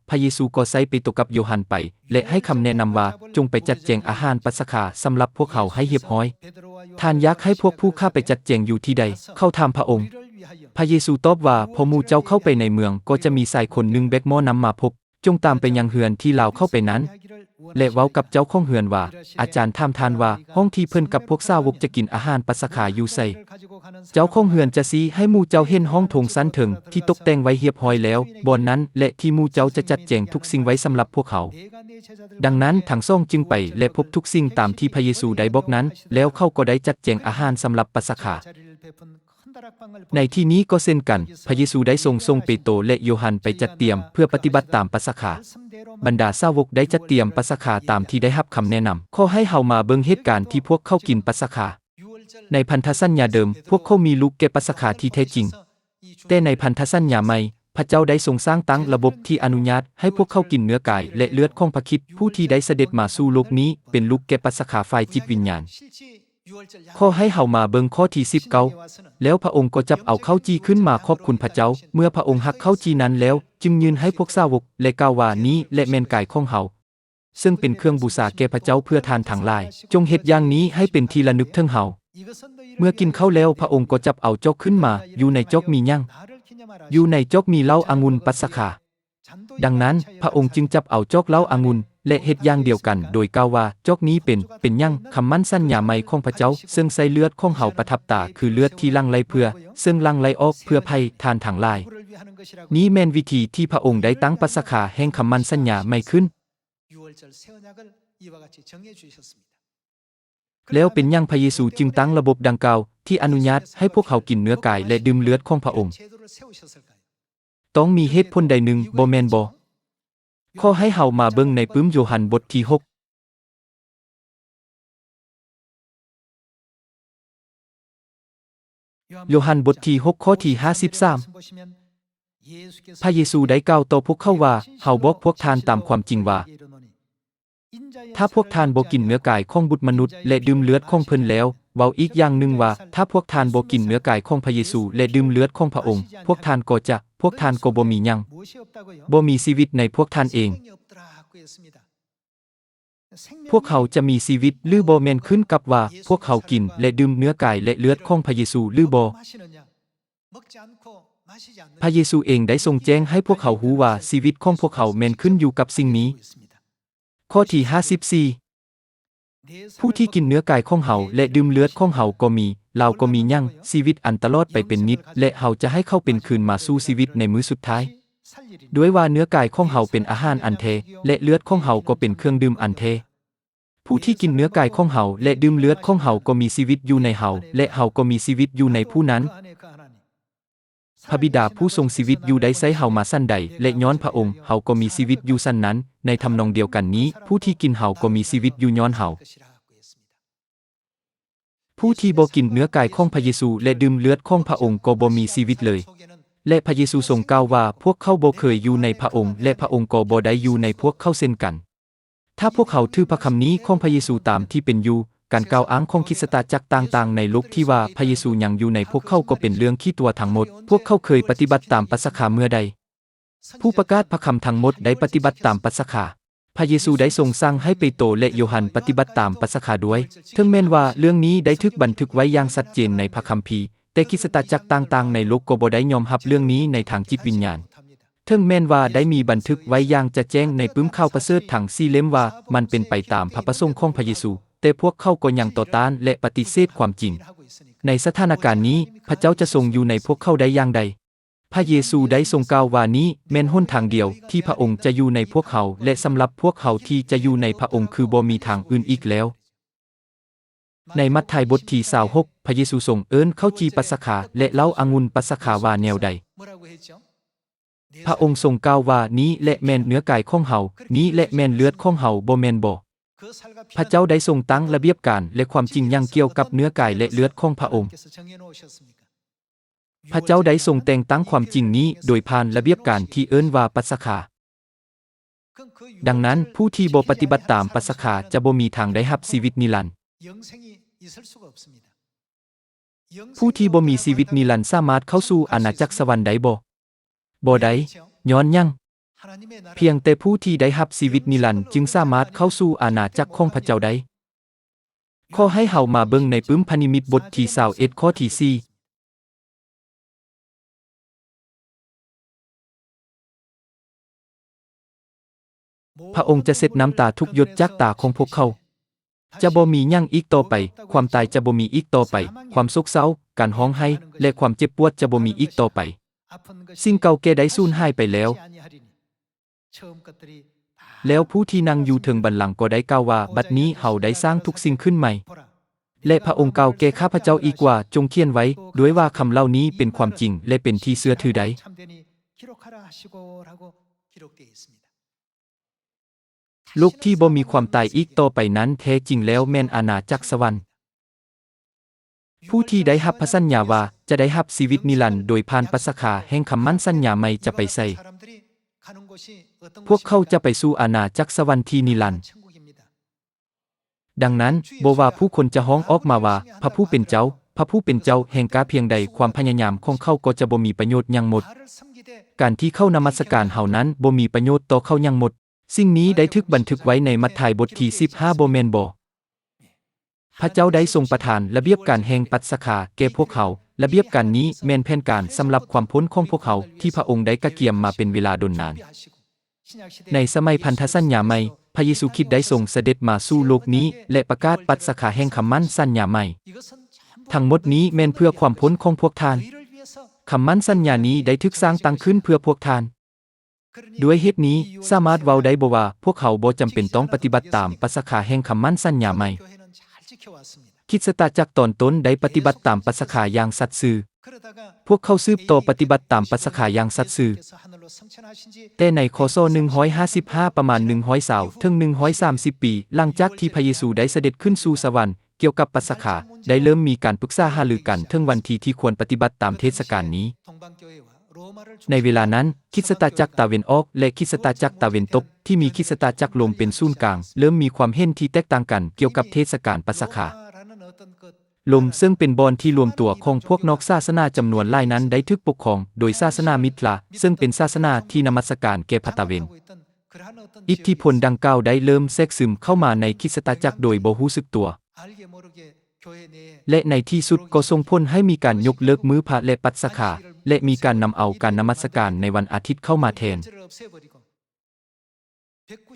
ພະເຢຊູກໍໃຊ້ເປໂຕກັບໂຢຮັນໄປ ແລະ ໃຫ້ຄຳແນະນຳວ່າ, ຈົ່ງໄປຈັດແຈງອາຫານປັດສະຄາສຳລັບພວກເຮົາໃຫ້ຮຽບຮ້ອຍ. ທ່ານຢາກໃຫ້ພວກຜູ້ຂ້າໄປຈັດແຈງຢູ່ທີ່ໃດ? ເຂົາຖາມພະອົງ. ພະເຢຊູຕອບວ່າ, ພໍໝູ່ເຈົ້າເຂົ້າໄປໃນເມືອງ, ກໍຈະມີຊາຍຄົນໜຶ່ງແບກໝໍ້ນ້ຳມາພົບ. ຈົ່ງຕາມໄປຍັງເຮືອນທີ່ລາວເຂົ້າໄປນັ້ນ ແລະ ເວົ້າກັບເຈົ້າຂອງເຮືອນວ່າ, ອາຈານຖາມທ່ານວ່າ, ຫ້ອງທີ່ເພິ່ນກັບພວກສາວົກຈະກິນອາຫານປັດສະຄາຢູ່ໃສ? ເຈົ້າຂອງເຮືອນຈະຊີ້ໃຫ້ໝູ່ເຈົ້າເຫັນຫ້ອງໂຖງຊັ້ນເທິງທີ່ຕົກແຕ່ງໄວ້ຮຽບຮ້ອຍແລ້ວ, ບ່ອນນັ້ນແຫຼະທີ່ໝູ່ເຈົ້າຈະຈັດແຈງທຸກສິ່ງໄວ້ສຳລັບພວກເຮົາ. ດັ່ງນັ້ນທັງສອງຈຶ່ງໄປ ແລະ ພົບທຸກສິ່ງຕາມທີ່ພະເຢຊູໄດ້ບອກນັ້ນ, ແລ້ວເຂົາກໍໄດ້ຈັດແຈງອາຫານສຳລັບປັດສະຄາ. ໃນທີ່ນີ້ກໍເຊັ່ນກັນ, ພະເຢຊູໄດ້ຊົງສົ່ງເປໂຕ ແລະ ໂຢຮັນໄປຈັດຕຽມເພື່ອປະຕິບັດຕາມປັດສະຄາ. ບັນດາສາວົກໄດ້ຈັດຕຽມປັດສະຄາຕາມທີ່ໄດ້ຮັບຄຳແນະນຳ. ຂໍໃຫ້ເຮົາມາເບິ່ງເຫດການທີ່ພວກເຂົາກິນປັດສະຄາ. ໃນພັນທະສັນຍາເດີມ, ພວກເຂົາມີລູກແກະປັດສະຄາທີ່ແທ້ຈິງ. ແຕ່ໃນພັນທະສັນຍາໃໝ່, ພະເຈົ້າໄດ້ຊົງສ້າງຕັ້ງລະບົບທີ່ອະນຸຍາດໃຫ້ພວກເຂົາກິນເນື້ອກາຍ ແລະ ເລືອດຂອງພະຄຣິດ, ຜູ້ທີ່ໄດ້ສະເດັດມາສູ່ໂລກນີ້ເປັນລູກແກະປັດສະຄາຝ່າຍຈິດວິນຍານ. ຂໍໃຫ້ເຮົາມາເບິ່ງຂໍ້ທີສິບເກົ້າ. ແລ້ວພະອົງກໍຈັບເອົາເຂົ້າຈີ່ຂຶ້ນມາຂອບຄຸນພະເຈົ້າ. ເມື່ອພະອົງຫັກເຂົ້າຈີ່ນັ້ນແລ້ວ, ຈຶ່ງຍື່ນໃຫ້ພວກສາວົກ ແລະ ກ່າວວ່າ, ນີ້ແຫຼະແມ່ນກາຍຂອງເຮົາ, ເຊິ່ງເປັນເຄື່ອງບູຊາແກ່ພະເຈົ້າເພື່ອທ່ານທັງຫຼາຍ. ຈົ່ງເຮັດຢ່າງນີ້ໃຫ້ເປັນທີ່ລະນຶກເຖິງເຮົາ. ເມື່ອກິນເຂົ້າແລ້ວ, ພະອົງກໍຈັບເອົາຈອກຂຶ້ນມາ, ຢູ່ໃນຈອກມີຫຍັງ? ຢູ່ໃນຈອກມີເຫຼົ້າອະງຸ່ນປັດສະຄາ. ດັ່ງນັ້ນ, ພະອົງຈຶ່ງຈັບເອົາຈອກເຫຼົ້າອະງຸ່ນ ແລະ ເຮັດຢ່າງດຽວກັນ, ໂດຍກ່າວວ່າ, ຈອກນີ້ເປັນ, ເປັນຫຍັງ? ຄຳໝັ້ນສັນຍາໃໝ່ຂອງພະເຈົ້າ, ເຊິ່ງໃຊ້ເລືອດຂອງເຮົາປະທັບຕາ, ຄືເລືອດທີ່ຫຼັ່ງໄຫຼເພື່ອ, ເຊິ່ງຫຼັ່ງໄຫຼອອກເພື່ອໃຜທ່ານທັງຫຼາຍ. ນີ້ແມ່ນວິທີທີ່ພະອົງໄດ້ຕັ້ງປັດສະຄາແຫ່ງຄຳໝັ້ນສັນຍາໃໝ່ຂຶ້ນ. ແລ້ວເປັນຫຍັງພະເຢຊູຈຶ່ງຕັ້ງລະບົບດັ່ງກ່າວ ທີ່ອະນຸຍາດໃຫ້ພວກເຮົາກິນເນື້ອກາຍ ແລະ ດື່ມເລືອດຂອງພະອົງ? ຕ້ອງມີເຫດຜົນໃດໜຶ່ງ, ບໍ່ແມ່ນບໍ? ຂໍໃຫ້ເຮົາມາເບິ່ງໃນປຶ້ມໂຢຮັນບົດທີຫົກ. ໂຢຮັນບົດທີຫົກ ຂໍ້ທີຫ້າສິບສາມ. ພະເຢຊູໄດ້ກ່າວຕໍ່ພວກເຂົາວ່າ, ເຮົາບອກພວກທ່ານຕາມຄວາມຈິງວ່າ, ຖ້າພວກທ່ານບໍ່ກິນເນື້ອກາຍຂອງບຸດມະນຸດ ແລະ ດື່ມເລືອດຂອງເພິ່ນແລ້ວ, ເວົ້າອີກຢ່າງໜຶ່ງວ່າ, ຖ້າພວກທ່ານບໍ່ກິນເນື້ອກາຍຂອງພະເຢຊູ ແລະ ດື່ມເລືອດຂອງພະອົງ, ພວກທ່ານກໍຈະ, ພວກທ່ານກໍບໍ່ມີຫຍັງ, ບໍ່ມີຊີວິດໃນພວກທ່ານເອງ. ພວກເຮົາຈະມີຊີວິດ ຫຼື ບໍ່ ແມ່ນຂຶ້ນກັບວ່າພວກເຮົາກິນ ແລະ ດື່ມເນື້ອກາຍ ແລະ ເລືອດຂອງພະເຢຊູ ຫຼື ບໍ່. ພະເຢຊູເອງໄດ້ຊົງແຈ້ງໃຫ້ພວກເຮົາຮູ້ວ່າຊີວິດຂອງພວກເຮົາແມ່ນຂຶ້ນຢູ່ກັບສິ່ງນີ້. ຂໍ້ທີຫ້າສິບສີ່. ຜູ້ທີ່ກິນເນື້ອກາຍຂອງເຮົາ ແລະ ດື່ມເລືອດຂອງເຮົາກໍມີ, ລາວກໍມີຫຍັງ, ຊີວິດອັນຕະຫຼອດໄປເປັນນິດ, ແລະ ເຮົາຈະໃຫ້ເຂົາເປັນຄືນມາສູ່ຊີວິດໃນມື້ສຸດທ້າຍ. ດ້ວຍວ່າເນື້ອກາຍຂອງເຮົາເປັນອາຫານອັນແທ້ ແລະ ເລືອດຂອງເຮົາກໍເປັນເຄື່ອງດື່ມອັນແທ້. ຜູ້ທີ່ກິນເນື້ອກາຍຂອງເຮົາ ແລະ ດື່ມເລືອດຂອງເຮົາກໍມີຊີວິດຢູ່ໃນເຮົາ ແລະ ເຮົາກໍມີຊີວິດຢູ່ໃນຜູ້ນັ້ນ. ພະບິດາຜູ້ຊົງຊີວິດຢູ່ໄດ້ໃຊ້ເຮົາມາຊັ້ນໃດ ແລະ ຍ້ອນພະອົງເຮົາກໍມີຊີວິດຢູ່ຊັ້ນນັ້ນ, ໃນທຳນອງດຽວກັນນີ້, ຜູ້ທີ່ກິນເຮົາກໍມີຊີວິດຢູ່ຍ້ອນເຮົາ. ຜູ້ທີ່ບໍ່ກິນເນື້ອກາຍຂອງພະເຢຊູ ແລະ ດື່ມເລືອດຂອງພະອົງກໍບໍ່ມີຊີວິດເລີຍ. ແລະ ພະເຢຊູຊົງກ່າວວ່າ, ພວກເຂົາບໍ່ເຄີຍຢູ່ໃນພະອົງ ແລະ ພະອົງກໍບໍ່ໄດ້ຢູ່ໃນພວກເຂົາເຊັ່ນກັນ. ຖ້າພວກເຮົາຖືພະຄຳນີ້ຂອງພະເຢຊູຕາມທີ່ເປັນຢູ່, ການກ່າວອ້າງຂອງຄຣິສຕະຈັກຕ່າງໆໃນໂລກທີ່ວ່າພະເຢຊູຍັງຢູ່ໃນພວກເຂົາກໍເປັນເລື່ອງຂີ້ຕົວະທັງໝົດ. ພວກເຂົາເຄີຍປະຕິບັດຕາມປັດສະຄາເມື່ອໃດ? ຜູ້ປະກາດພະຄຳທັງໝົດໄດ້ປະຕິບັດຕາມປັດສະຄາ. ພະເຢຊູໄດ້ຊົງສັ່ງໃຫ້ເປໂຕ ແລະ ໂຢຮັນປະຕິບັດຕາມປັດສະຄາດ້ວຍ. ເຖິງແມ່ນວ່າເລື່ອງນີ້ໄດ້ຖືກບັນທຶກໄວ້ຢ່າງຊັດເຈນໃນພະຄຳພີ, ແຕ່ຄຣິສຕະຈັກຕ່າງໆໃນໂລກກໍບໍ່ໄດ້ຍອມຮັບເລື່ອງນີ້ໃນທາງຈິດວິນຍານ. ເຖິງແມ່ນວ່າໄດ້ມີບັນທຶກໄວ້ຢ່າງຈະແຈ້ງໃນປຶ້ມຂ່າວປະເສີດທັງສີ່ເຫຼັ້ມວ່າມັນເປັນໄປຕາມພະປະສົງຂອງພະເຢຊູ, ແຕ່ພວກເຂົາກໍຍັງຕໍ່ຕ້ານ ແລະ ປະຕິເສດຄວາມຈິງ. ໃນສະຖານະການນີ້, ພະເຈົ້າຈະຊົງຢູ່ໃນພວກເຂົາໄດ້ຢ່າງໃດ? ພະເຢຊູໄດ້ຊົງກ່າວວ່ານີ້ແມ່ນຫົນທາງດຽວທີ່ພະອົງຈະຢູ່ໃນພວກເຮົາ ແລະ ສຳລັບພວກເຮົາທີ່ຈະຢູ່ໃນພະອົງຄືບໍ່ມີທາງອື່ນອີກແລ້ວ. ໃນມັດທາຍບົດທີຊາວຫົກ ພະເຢຊູຊົງເອີ້ນເຂົ້າຈີ່ປັດສະຄາ ແລະ ເຫຼົ້າອະງຸ່ນປັດສະຄາວ່າແນວໃດ? ພະອົງຊົງກ່າວວ່າ ນີ້ແຫຼະແມ່ນເນື້ອກາຍຂອງເຮົາ, ນີ້ແຫຼະແມ່ນເລືອດຂອງເຮົາ, ບໍ່ແມ່ນບໍ? ພະເຈົ້າໄດ້ຊົງຕັ້ງລະບຽບການ ແລະ ຄວາມຈິງຫຍັງກ່ຽວກັບເນື້ອກາຍ ແລະ ເລືອດຂອງພະອົງ? ພະເຈົ້າໄດ້ຊົງແຕ່ງຕັ້ງຄວາມຈິງນີ້ໂດຍຜ່ານລະບຽບການທີ່ເອີ້ນວ່າປັດສະຄາ. ດັ່ງນັ້ນ, ຜູ້ທີ່ບໍ່ປະຕິບັດຕາມປັດສະຄາຈະບໍ່ມີທາງໄດ້ຮັບຊີວິດນິລັນ. ຜູ້ທີ່ບໍ່ມີຊີວິດນິລັນສາມາດເຂົ້າສູ່ອານາຈັກສະຫວັນໄດ້ບໍ່? ບໍ່ໄດ້. ຍ້ອນຫຍັງ? ພຽງແຕ່ຜູ້ທີ່ໄດ້ຮັບຊີວິດນິລັນຈຶ່ງສາມາດເຂົ້າສູ່ອານາຈັກຂອງພະເຈົ້າໄດ້. ຂໍໃຫ້ເຮົາມາເບິ່ງໃນປຶ້ມພະນິມິດບົດທີຊາວເອັດ ຂໍ້ທີສີ່. ພະອົງຈະເຊັດນ້ຳຕາທຸກຢົດຈາກຕາຂອງພວກເຂົາ. ຈະບໍ່ມີຫຍັງອີກຕໍ່ໄປ, ຄວາມຕາຍຈະບໍ່ມີອີກຕໍ່ໄປ, ຄວາມໂສກເສົ້າ, ການຮ້ອງໄຫ້ ແລະ ຄວາມເຈັບປວດຈະບໍ່ມີອີກຕໍ່ໄປ. ສິ່ງເກົ່າແກ່ໄດ້ສູນຫາຍໄປແລ້ວ. ແລ້ວຜູ້ທີ່ນັ່ງຢູ່ເທິງບັນລັງກໍໄດ້ກ່າວວ່າ, ບັດນີ້ເຮົາໄດ້ສ້າງທຸກສິ່ງຂຶ້ນໃໝ່. ແລະ ພະອົງກ່າວແກ່ຂ້າພະເຈົ້າອີກວ່າ, ຈົ່ງຂຽນໄວ້ດ້ວຍວ່າຄຳເຫຼົ່ານີ້ເປັນຄວາມຈິງ ແລະ ເປັນທີ່ເຊື່ອຖືໄດ້. ໂລກທີ່ບໍ່ມີຄວາມຕາຍອີກຕໍ່ໄປນັ້ນ ແທ້ຈິງແລ້ວແມ່ນອານາຈັກສະຫວັນ. ຜູ້ທີ່ໄດ້ຮັບພະສັນຍາວ່າຈະໄດ້ຮັບຊີວິດນິລັນໂດຍຜ່ານປັດສະຄາແຫ່ງຄຳໝັ້ນສັນຍາໃໝ່ຈະໄປໃສ? ພວກເຂົາຈະໄປສູ່ອານາຈັກສະຫວັນທີ່ນິລັນ. ດັ່ງນັ້ນ, ບໍ່ວ່າຜູ້ຄົນຈະຮ້ອງອອກມາວ່າ, ພະຜູ້ເປັນເຈົ້າ, ພະຜູ້ເປັນເຈົ້າ ແຮງກ້າພຽງໃດ, ຄວາມພະຍາຍາມຂອງເຂົາກໍຈະບໍ່ມີປະໂຫຍດຫຍັງໝົດ. ການທີ່ເຂົານະມັດສະການເຮົານັ້ນບໍ່ມີປະໂຫຍດຕໍ່ເຂົາຫຍັງໝົດ. ສິ່ງນີ້ໄດ້ຖືກບັນທຶກໄວ້ໃນມັດທາຍບົດທີສິບຫ້າ ບໍ່ແມ່ນບໍ? ພະເຈົ້າໄດ້ຊົງປະທານລະບຽບການແຫ່ງປັດສະຄາແກ່ພວກເຮົາ. ລະບຽບການນີ້ແມ່ນແຜນການສຳລັບຄວາມພົ້ນຂອງພວກເຮົາ ທີ່ພະອົງໄດ້ກະກຽມມາເປັນເວລາດົນນານ. ໃນສະໄໝພັນທະສັນຍາໃໝ່, ພະເຢຊູຄຣິດໄດ້ຊົງສະເດັດມາສູ່ໂລກນີ້ ແລະ ປະກາດປັດສະຄາແຫ່ງຄຳໝັ້ນສັນຍາໃໝ່. ທັງໝົດນີ້ແມ່ນເພື່ອຄວາມພົ້ນຂອງພວກທ່ານ. ຄຳໝັ້ນສັນຍານີ້ໄດ້ຖືກສ້າງຕັ້ງຂຶ້ນເພື່ອພວກທ່ານ. ດ້ວຍເຫດນີ້, ສາມາດເວົ້າໄດ້ບໍ່ວ່າພວກເຮົາບໍ່ຈຳເປັນຕ້ອງປະຕິບັດຕາມປັດສະຄາແຫ່ງຄຳໝັ້ນສັນຍາໃໝ່? ຄຣິສຕະຈັກຕອນຕົ້ນໄດ້ປະຕິບັດຕາມປັດສະຄາຢ່າງສັດຊື່. ພວກເຂົາສືບຕໍ່ປະຕິບັດຕາມປັດສະຄາຢ່າງສັດຊື່. ແຕ່ໃນ ຄ.ສ. ໜຶ່ງຮ້ອຍຫ້າສິບຫ້າ ປະມານ ໜຶ່ງຮ້ອຍຊາວ ເຖິງ ໜຶ່ງຮ້ອຍສາມສິບປີ ຫຼັງຈາກທີ່ພະເຢຊູໄດ້ສະເດັດຂຶ້ນສູ່ສະຫວັນ, ກ່ຽວກັບປັດສະຄາ ໄດ້ເລີ່ມມີການປຶກສາຫາລືກັນເຖິງວັນທີທີ່ຄວນປະຕິບັດຕາມເທດສະການນີ້. ໃນເວລານັ້ນ, ຄຣິສຕະຈັກຕາເວັນອອກ ແລະ ຄຣິສຕະຈັກຕາເວັນຕົກ ທີ່ມີຄຣິສຕະຈັກໂລມເປັນສູນກາງ ເລີ່ມມີຄວາມເຫັນທີ່ແຕກຕ່າງກັນກ່ຽວກັບເທດສະການປັດສະຄາ. ໂລມ ເຊິ່ງເປັນບ່ອນທີ່ລວມຕົວຂອງພວກນອກສາສະໜາຈຳນວນຫຼາຍນັ້ນ ໄດ້ຖືກປົກຄອງໂດຍສາສະໜາມິດລາ, ເຊິ່ງເປັນສາສະໜາທີ່ນະມັດສະການແກ່ພະຕາເວັນ. ອິດທິພົນດັ່ງກ່າວໄດ້ເລີ່ມແຊກຊຶມເຂົ້າມາໃນຄຣິສຕະຈັກໂດຍບໍ່ຮູ້ສຶກຕົວ ແລະ ໃນທີ່ສຸດກໍສົ່ງຜົນໃຫ້ມີການຍົກເລີກມື້ພະ ແລະ ປັດສະຄາ ແລະ ມີການນຳເອົາການນະມັດສະການໃນວັນອາທິດເຂົ້າມາແທນ.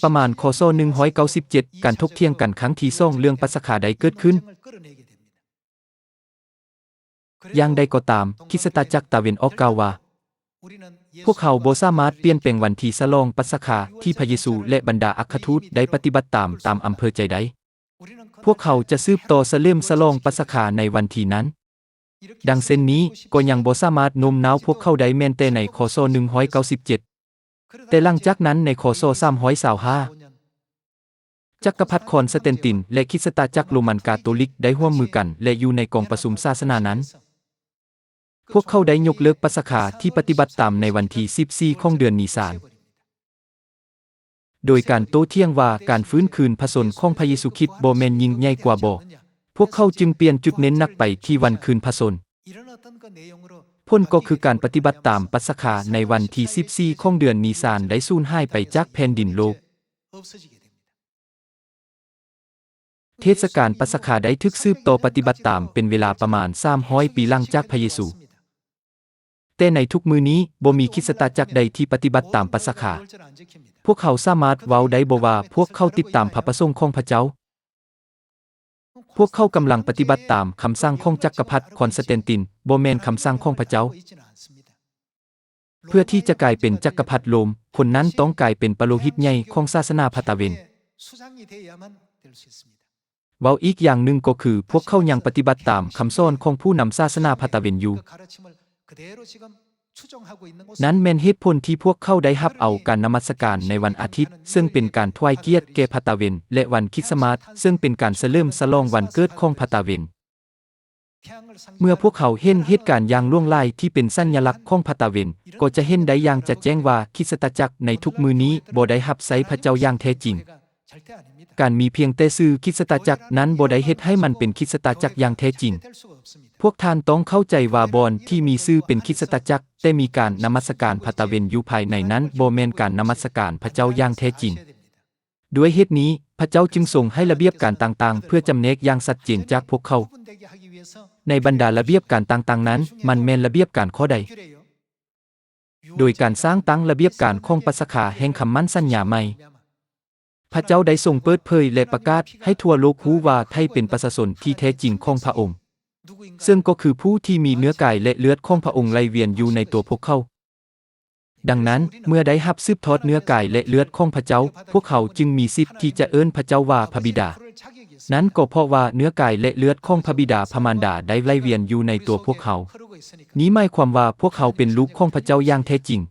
ປະມານ ຄ.ສ. ໜຶ່ງຮ້ອຍເກົ້າສິບເຈັດ ການຖົກຖຽງກັນຄັ້ງທີສອງເລື່ອງປັດສະຄາໄດ້ເກີດຂຶ້ນ. ຢ່າງໃດກໍຕາມ, ຄຣິສຕະຈັກຕາເວັນອອກກ່າວວ່າ, ພວກເຮົາບໍ່ສາມາດປ່ຽນແປງວັນທີ່ສະຫຼອງປັດສະຄາທີ່ພະເຢຊູ ແລະ ບັນດາອັກຄະທູດໄດ້ປະຕິບັດຕາມ, ຕາມອຳເພີໃຈໄດ້. ພວກເຮົາຈະສືບຕໍ່ສະເຫຼີມສະຫຼອງປັດສະຄາໃນວັນທີນັ້ນ. ດັ່ງເຊັ່ນນີ້, ກໍຍັງບໍ່ສາມາດໂນ້ມນ້າວພວກເຂົາໄດ້ແມ່ນແຕ່ໃນ ຄ.ສ. ໜຶ່ງຮ້ອຍເກົ້າສິບເຈັດ. ແຕ່ຫຼັງຈາກນັ້ນໃນ ຄ.ສ. ສາມຮ້ອຍຊາວຫ້າ ຈັກກະພັດຄອນສະແຕນຕິນ ແລະ ຄຣິສຕະຈັກໂຣມັນກາໂຕລິກໄດ້ຮ່ວມມືກັນ ແລະ ຢູ່ໃນກອງປະຊຸມສາສະໜານັ້ນ, ພວກເຂົາໄດ້ຍົກເລີກປັດສະຄາທີ່ປະຕິບັດຕາມໃນວັນທີສິບສີ່ຂອງເດືອນນິສານ. ໂດຍການໂຕ້ຖຽງວ່າການຟື້ນຄືນພະຊົນຂອງພະເຢຊູຄຣິດບໍ່ແມ່ນຍິ່ງໃຫຍ່ກວ່າບໍ? ພວກເຂົາຈຶ່ງປ່ຽນຈຸດເນັ້ນໜັກໄປທີ່ວັນຄືນພະຊົນ. ຜົນກໍຄືການປະຕິບັດຕາມປັດສະຄາໃນວັນທີສິບສີ່ຂອງເດືອນນິສານໄດ້ສູນຫາຍໄປຈາກແຜ່ນດິນໂລກ. ເທດສະການປັດສະຄາໄດ້ຖືກສືບຕໍ່ປະຕິບັດຕາມເປັນເວລາປະມານສາມຮ້ອຍປີຫຼັງຈາກພະເຢຊູ. ແຕ່ໃນທຸກມື້ນີ້, ບໍ່ມີຄຣິສຕະຈັກໃດທີ່ປະຕິບັດຕາມປັດສະຄາ. ພວກເຮົາສາມາດເວົ້າໄດ້ບໍ່ວ່າພວກເຂົາຕິດຕາມພະປະສົງຂອງພະເຈົ້າ? ພວກເຂົາກຳລັງປະຕິບັດຕາມຄຳສັ່ງຂອງຈັກກະພັດຄອນສະແຕນຕິນ, ບໍ່ແມ່ນຄຳສັ່ງຂອງພະເຈົ້າ. ເພື່ອທີ່ຈະກາຍເປັນຈັກກະພັດໂລມ, ຄົນນັ້ນຕ້ອງກາຍເປັນປະໂລຫິດໃຫຍ່ຂອງສາສະໜາພະຕາເວັນ. ເວົ້າອີກຢ່າງໜຶ່ງກໍຄື ພວກເຂົາຍັງປະຕິບັດຕາມຄຳສອນຂອງຜູ້ນຳສາສະໜາພະຕາເວັນຢູ່. ນັ້ນແມ່ນເຫດຜົນທີ່ພວກເຂົາໄດ້ຮັບເອົາການນະມັດສະການໃນວັນອາທິດ, ເຊິ່ງເປັນການຖວາຍກຽດແກ່ພະຕາເວັນ, ແລະ ວັນຄຣິດສະມາດ, ເຊິ່ງເປັນການສະເຫຼີມສະຫຼອງວັນເກີດຂອງພະຕາເວັນ. ເມື່ອພວກເຂົາເຫັນເຫດການຢ່າງຫຼວງຫຼາຍທີ່ເປັນສັນຍະລັກຂອງພະຕາເວັນ, ກໍຈະເຫັນໄດ້ຢ່າງຈະແຈ້ງວ່າຄຣິສຕະຈັກໃນທຸກມື້ນີ້ບໍ່ໄດ້ຮັບໃຊ້ພະເຈົ້າຢ່າງແທ້ຈິງ. ການມີພຽງແຕ່ຊື່ຄຣິສຕະຈັກນັ້ນບໍ່ໄດ້ເຮັດໃຫ້ມັນເປັນຄຣິສຕະຈັກຢ່າງແທ້ຈິງ. ພວກທ່ານຕ້ອງເຂົ້າໃຈວ່າບ່ອນທີ່ມີຊື່ເປັນຄຣິສຕະຈັກ, ແຕ່ມີການນະມັດສະການພະຕາເວັນຢູ່ພາຍໃນນັ້ນ ບໍ່ແມ່ນການນະມັດສະການພະເຈົ້າຢ່າງແທ້ຈິງ. ດ້ວຍເຫດນີ້, ພະເຈົ້າຈຶ່ງຊົງໃຫ້ລະບຽບການຕ່າງໆ ເພື່ອຈຳແນກຢ່າງຊັດເຈນຈາກພວກເຂົາ. ໃນບັນດາລະບຽບການຕ່າງໆນັ້ນ, ມັນແມ່ນລະບຽບການຂໍ້ໃດ? ໂດຍການສ້າງຕັ້ງລະບຽບການຂອງປັດສະຄາແຫ່ງຄຳໝັ້ນສັນຍາໃໝ່. ພະເຈົ້າໄດ້ຊົງເປີດເຜີຍ ແລະ ປະກາດໃຫ້ທົ່ວໂລກຮູ້ວ່າໃຜເປັນປະຊາຊົນທີ່ແທ້ຈິງຂອງພະອົງ, ເຊິ່ງກໍຄືຜູ້ທີ່ມີເນື້ອກາຍ ແລະ ເລືອດຂອງພະອົງໄຫຼວຽນຢູ່ໃນຕົວພວກເຂົາ. ດັ່ງນັ້ນ, ເມື່ອໄດ້ຮັບສືບທອດເນື້ອກາຍ ແລະ ເລືອດຂອງພະເຈົ້າ, ພວກເຂົາຈຶ່ງມີສິດທີ່ຈະເອີ້ນພະເຈົ້າວ່າພະບິດາ. ນັ້ນກໍເພາະວ່າເນື້ອກາຍ ແລະ ເລືອດຂອງພະບິດາພະມານດາໄດ້ໄຫຼວຽນຢູ່ໃນຕົວພວກເຮົາ. ນີ້ໝາຍຄວາມວ່າພວກເຮົາເປັນລູກຂອງພະເຈົ້າຢ່າງແທ້ຈິງ.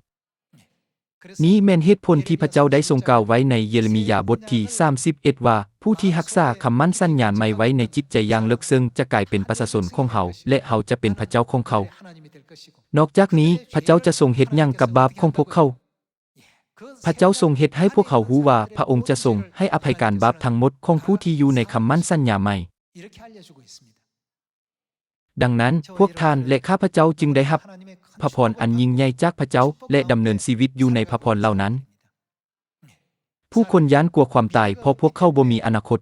ນີ້ແມ່ນເຫດຜົນທີ່ພະເຈົ້າໄດ້ຊົງກ່າວໄວ້ໃນເຢເຣມີຍາບົດທີສາມສິບເອັດວ່າ, ຜູ້ທີ່ຮັກສາຄຳໝັ້ນສັນຍາໃໝ່ໄວ້ໃນຈິດໃຈຢ່າງເລິກເຊິ່ງ ຈະກາຍເປັນປະຊາຊົນຂອງເຮົາ, ແລະ ເຮົາຈະເປັນພະເຈົ້າຂອງເຂົາ. ນອກຈາກນີ້, ພະເຈົ້າຈະຊົງເຮັດຫຍັງກັບບາບຂອງພວກເຂົາ? ພະເຈົ້າຊົງເຮັດໃຫ້ພວກເຮົາຮູ້ວ່າພະອົງຈະຊົງໃຫ້ອະໄພການບາບທັງໝົດຂອງຜູ້ທີ່ຢູ່ໃນຄຳໝັ້ນສັນຍາໃໝ່. ດັ່ງນັ້ນ, ພວກທ່ານ ແລະ ຂ້າພະເຈົ້າຈຶ່ງໄດ້ຮັບພະພອນອັນຍິ່ງໃຫຍ່ຈາກພະເຈົ້າ ແລະ ດຳເນີນຊີວິດຢູ່ໃນພະພອນເຫຼົ່ານັ້ນ. ຜູ້ຄົນຢ້ານກົວຄວາມຕາຍ ເພາະພວກເຂົາບໍ່ມີອະນາຄົດ.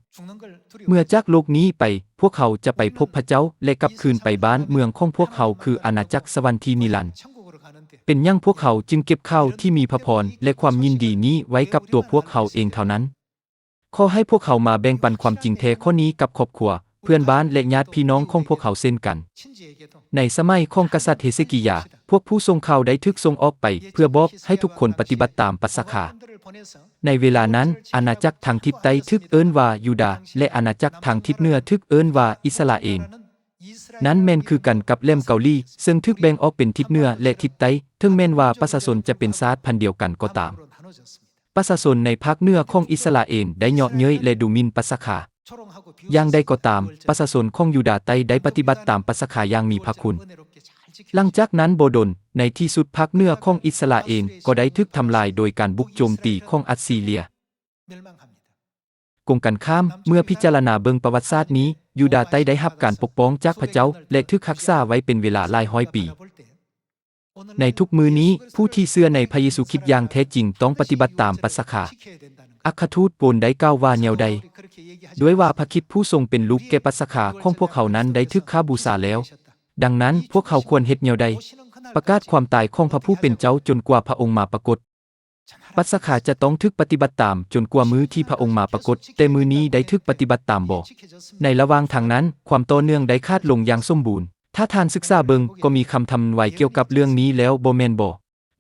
ເມື່ອຈາກໂລກນີ້ໄປ, ພວກເຂົາຈະໄປພົບພະເຈົ້າ ແລະ ກັບຄືນໄປບ້ານເມືອງຂອງພວກເຮົາ ຄືອານາຈັກສະຫວັນທີ່ນິລັນ. ເປັນຫຍັງພວກເຮົາຈຶ່ງເກັບຂ່າວທີ່ມີພະພອນ ແລະ ຄວາມຍິນດີນີ້ໄວ້ກັບຕົວພວກເຮົາເອງເທົ່ານັ້ນ? ຂໍໃຫ້ພວກເຮົາມາແບ່ງປັນຄວາມຈິງແທ້ຂໍ້ນີ້ກັບຄອບຄົວ, ເພື່ອນບ້ານ ແລະ ຍາດພີ່ນ້ອງຂອງພວກເຮົາເຊັ່ນກັນ. ໃນສະໄໝຂອງກະສັດເຮເຊກີຢາ, ພວກຜູ້ສົ່ງຂ່າວໄດ້ຖືກສົ່ງອອກໄປເພື່ອບອກໃຫ້ທຸກຄົນປະຕິບັດຕາມປັດສະຄາ. ໃນເວລານັ້ນ, ອານາຈັກທາງທິດໃຕ້ຖືກເອີ້ນວ່າຢູດາ, ແລະ ອານາຈັກທາງທິດເໜືອຖືກເອີ້ນວ່າອິດສະຣາເອນ. ນັ້ນແມ່ນຄືກັນກັບແຫຼມເກົາຫຼີ, ເຊິ່ງຖືກແບ່ງອອກເປັນທິດເໜືອ ແລະ ທິດໃຕ້, ເຖິງແມ່ນວ່າປະຊາຊົນຈະເປັນຊາດພັນດຽວກັນກໍຕາມ. ປະຊາຊົນໃນພາກເໜືອຂອງອິດສະຣາເອນໄດ້ເຍາະເຍີ້ຍ ແລະ ດູໝິ່ນປັດສະຄາ. ຢ່າງໃດກໍຕາມ, ປະຊາຊົນຂອງຢູດາໃຕ້ໄດ້ປະຕິບັດຕາມປັດສະຄາຢ່າງມີພະຄຸນ. ຫຼັງຈາກນັ້ນບໍ່ດົນ, ໃນທີ່ສຸດພາກເໜືອຂອງອິດສະຣາເອນກໍໄດ້ຖືກທຳລາຍໂດຍການບຸກໂຈມຕີຂອງອັດຊີເຣຍ. ກົງກັນຂ້າມ, ເມື່ອພິຈາລະນາເບິ່ງປະຫວັດສາດນີ້, ຢູດາໃຕ້ໄດ້ຮັບການປົກປ້ອງຈາກພະເຈົ້າ ແລະ ຖືກຮັກສາໄວ້ເປັນເວລາຫຼາຍຮ້ອຍປີ. ໃນທຸກມື້ນີ້, ຜູ້ທີ່ເຊື່ອໃນພະເຢຊູຄຣິດຢ່າງແທ້ຈິງຕ້ອງປະຕິບັດຕາມປັດສະຄາ. ອັກຄະທູດໂປນໄດ້ກ່າວວ່າແນວໃດ? ດ້ວຍວ່າພະຄຣິດຜູ້ຊົງເປັນລູກແກະປັດສະຄາຂອງພວກເຮົານັ້ນໄດ້ຖືກຂ້າບູຊາແລ້ວ. ດັ່ງນັ້ນ, ພວກເຮົາຄວນເຮັດແນວໃດ? ປະກາດຄວາມຕາຍຂອງພະຜູ້ເປັນເຈົ້າຈົນກວ່າພະອົງມາປາກົດ. ປັດສະຄາຈະຕ້ອງຖືກປະຕິບັດຕາມຈົນກວ່າມື້ທີ່ພະອົງມາປາກົດ, ແຕ່ມື້ນີ້ໄດ້ຖືກປະຕິບັດຕາມບໍ່? ໃນລະຫວ່າງທາງນັ້ນ, ຄວາມຕໍ່ເນື່ອງໄດ້ຂາດລົງຢ່າງສົມບູນ. ຖ້າທ່ານສຶກສາເບິ່ງ, ກໍມີຄຳທຳນວາຍກ່ຽວກັບເລື່ອງນີ້ແລ້ວ, ບໍ່ແມ່ນບໍ?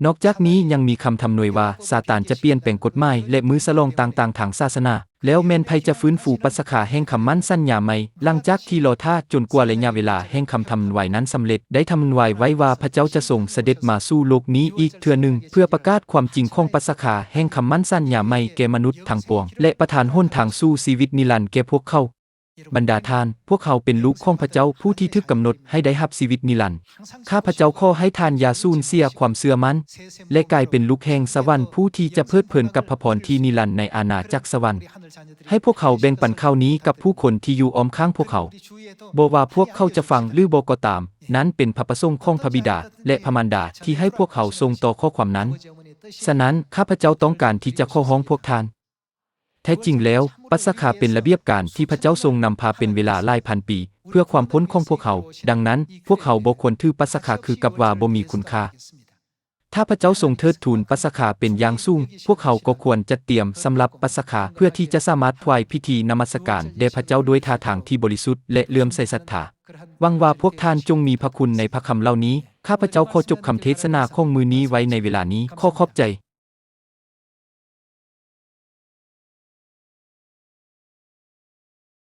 ນອກຈາກນີ້ຍັງມີຄຳທຳນວຍວ່າ ຊາຕານຈະປ່ຽນແປງກົດໝາຍ ແລະ ມື້ສະຫຼອງຕ່າງໆທາງສາສະໜາ. ແລ້ວແມ່ນໃຜຈະຟື້ນຟູປັດສະຄາແຫ່ງຄຳໝັ້ນສັນຍາໃໝ່? ຫຼັງຈາກທີ່ລໍຖ້າຈົນກວ່າໄລຍະເວລາແຫ່ງຄຳທຳນວາຍນັ້ນສຳເລັດ, ໄດ້ທຳນວາຍໄວ້ວ່າພະເຈົ້າຈະຊົງສະເດັດມາສູ່ໂລກນີ້ອີກເທື່ອໜຶ່ງ, ເພື່ອປະກາດຄວາມຈິງຂອງປັດສະຄາແຫ່ງຄຳໝັ້ນສັນຍາໃໝ່ແກ່ມະນຸດທັງປວງ ແລະ ປະທານຫົນທາງສູ່ຊີວິດນິລັນແກ່ພວກເຂົາ. ບັນດາທ່ານ, ພວກເຮົາເປັນລູກຂອງພະເຈົ້າຜູ້ທີ່ຖືກກຳນົດໃຫ້ໄດ້ຮັບຊີວິດນິລັນ. ຂ້າພະເຈົ້າຂໍໃຫ້ທ່ານຢ່າສູນເສຍຄວາມເຊື່ອໝັ້ນ ແລະ ກາຍເປັນລູກແຫ່ງສະຫວັນຜູ້ທີ່ຈະເພີດເພີນກັບພະພອນທີ່ນິລັນໃນອານາຈັກສະຫວັນ. ໃຫ້ພວກເຮົາແບ່ງປັນຂ່າວນີ້ກັບຜູ້ຄົນທີ່ຢູ່ອ້ອມຂ້າງພວກເຮົາ. ບໍ່ວ່າພວກເຂົາຈະຟັງຫຼືບໍ່ກໍຕາມ, ນັ້ນເປັນພະປະສົງຂອງພະບິດາ ແລະ ພະມານດາທີ່ໃຫ້ພວກເຮົາສົ່ງຕໍ່ຂໍ້ຄວາມນັ້ນ. ສະນັ້ນ, ຂ້າພະເຈົ້າຕ້ອງການທີ່ຈະຂໍຮ້ອງພວກທ່ານ. ແທ້ຈິງແລ້ວ, ປັດສະຄາເປັນລະບຽບການທີ່ພະເຈົ້າຊົງນຳພາເປັນເວລາຫຼາຍພັນປີ ເພື່ອຄວາມພົ້ນຂອງພວກເຮົາ. ດັ່ງນັ້ນ, ພວກເຮົາບໍ່ຄວນຖືປັດສະຄາຄືກັບວ່າບໍ່ມີຄຸນຄ່າ. ຖ້າພະເຈົ້າຊົງເທີດທູນປັດສະຄາເປັນຢ່າງສູງ, ພວກເຮົາກໍຄວນຈັດຕຽມສຳລັບປັດສະຄາເພື່ອທີ່ຈະສາມາດຖວາຍພິທີນະມັດສະການແດ່ພະເຈົ້າດ້ວຍທ່າທາງທີ່ບໍລິສຸດ ແລະ ເຫຼື້ອມໃສສັດທາ. ຫວັງວ່າພວກທ່ານຈົ່ງມີພະຄຸນໃນພະຄຳເຫຼົ່ານີ້. ຂ້າພະເຈົ້າຂໍຈົບຄຳເທດສະໜາຂອງມື້ນີ້ໄວ້ໃນເວລານີ້. ຂໍຂອບໃຈ.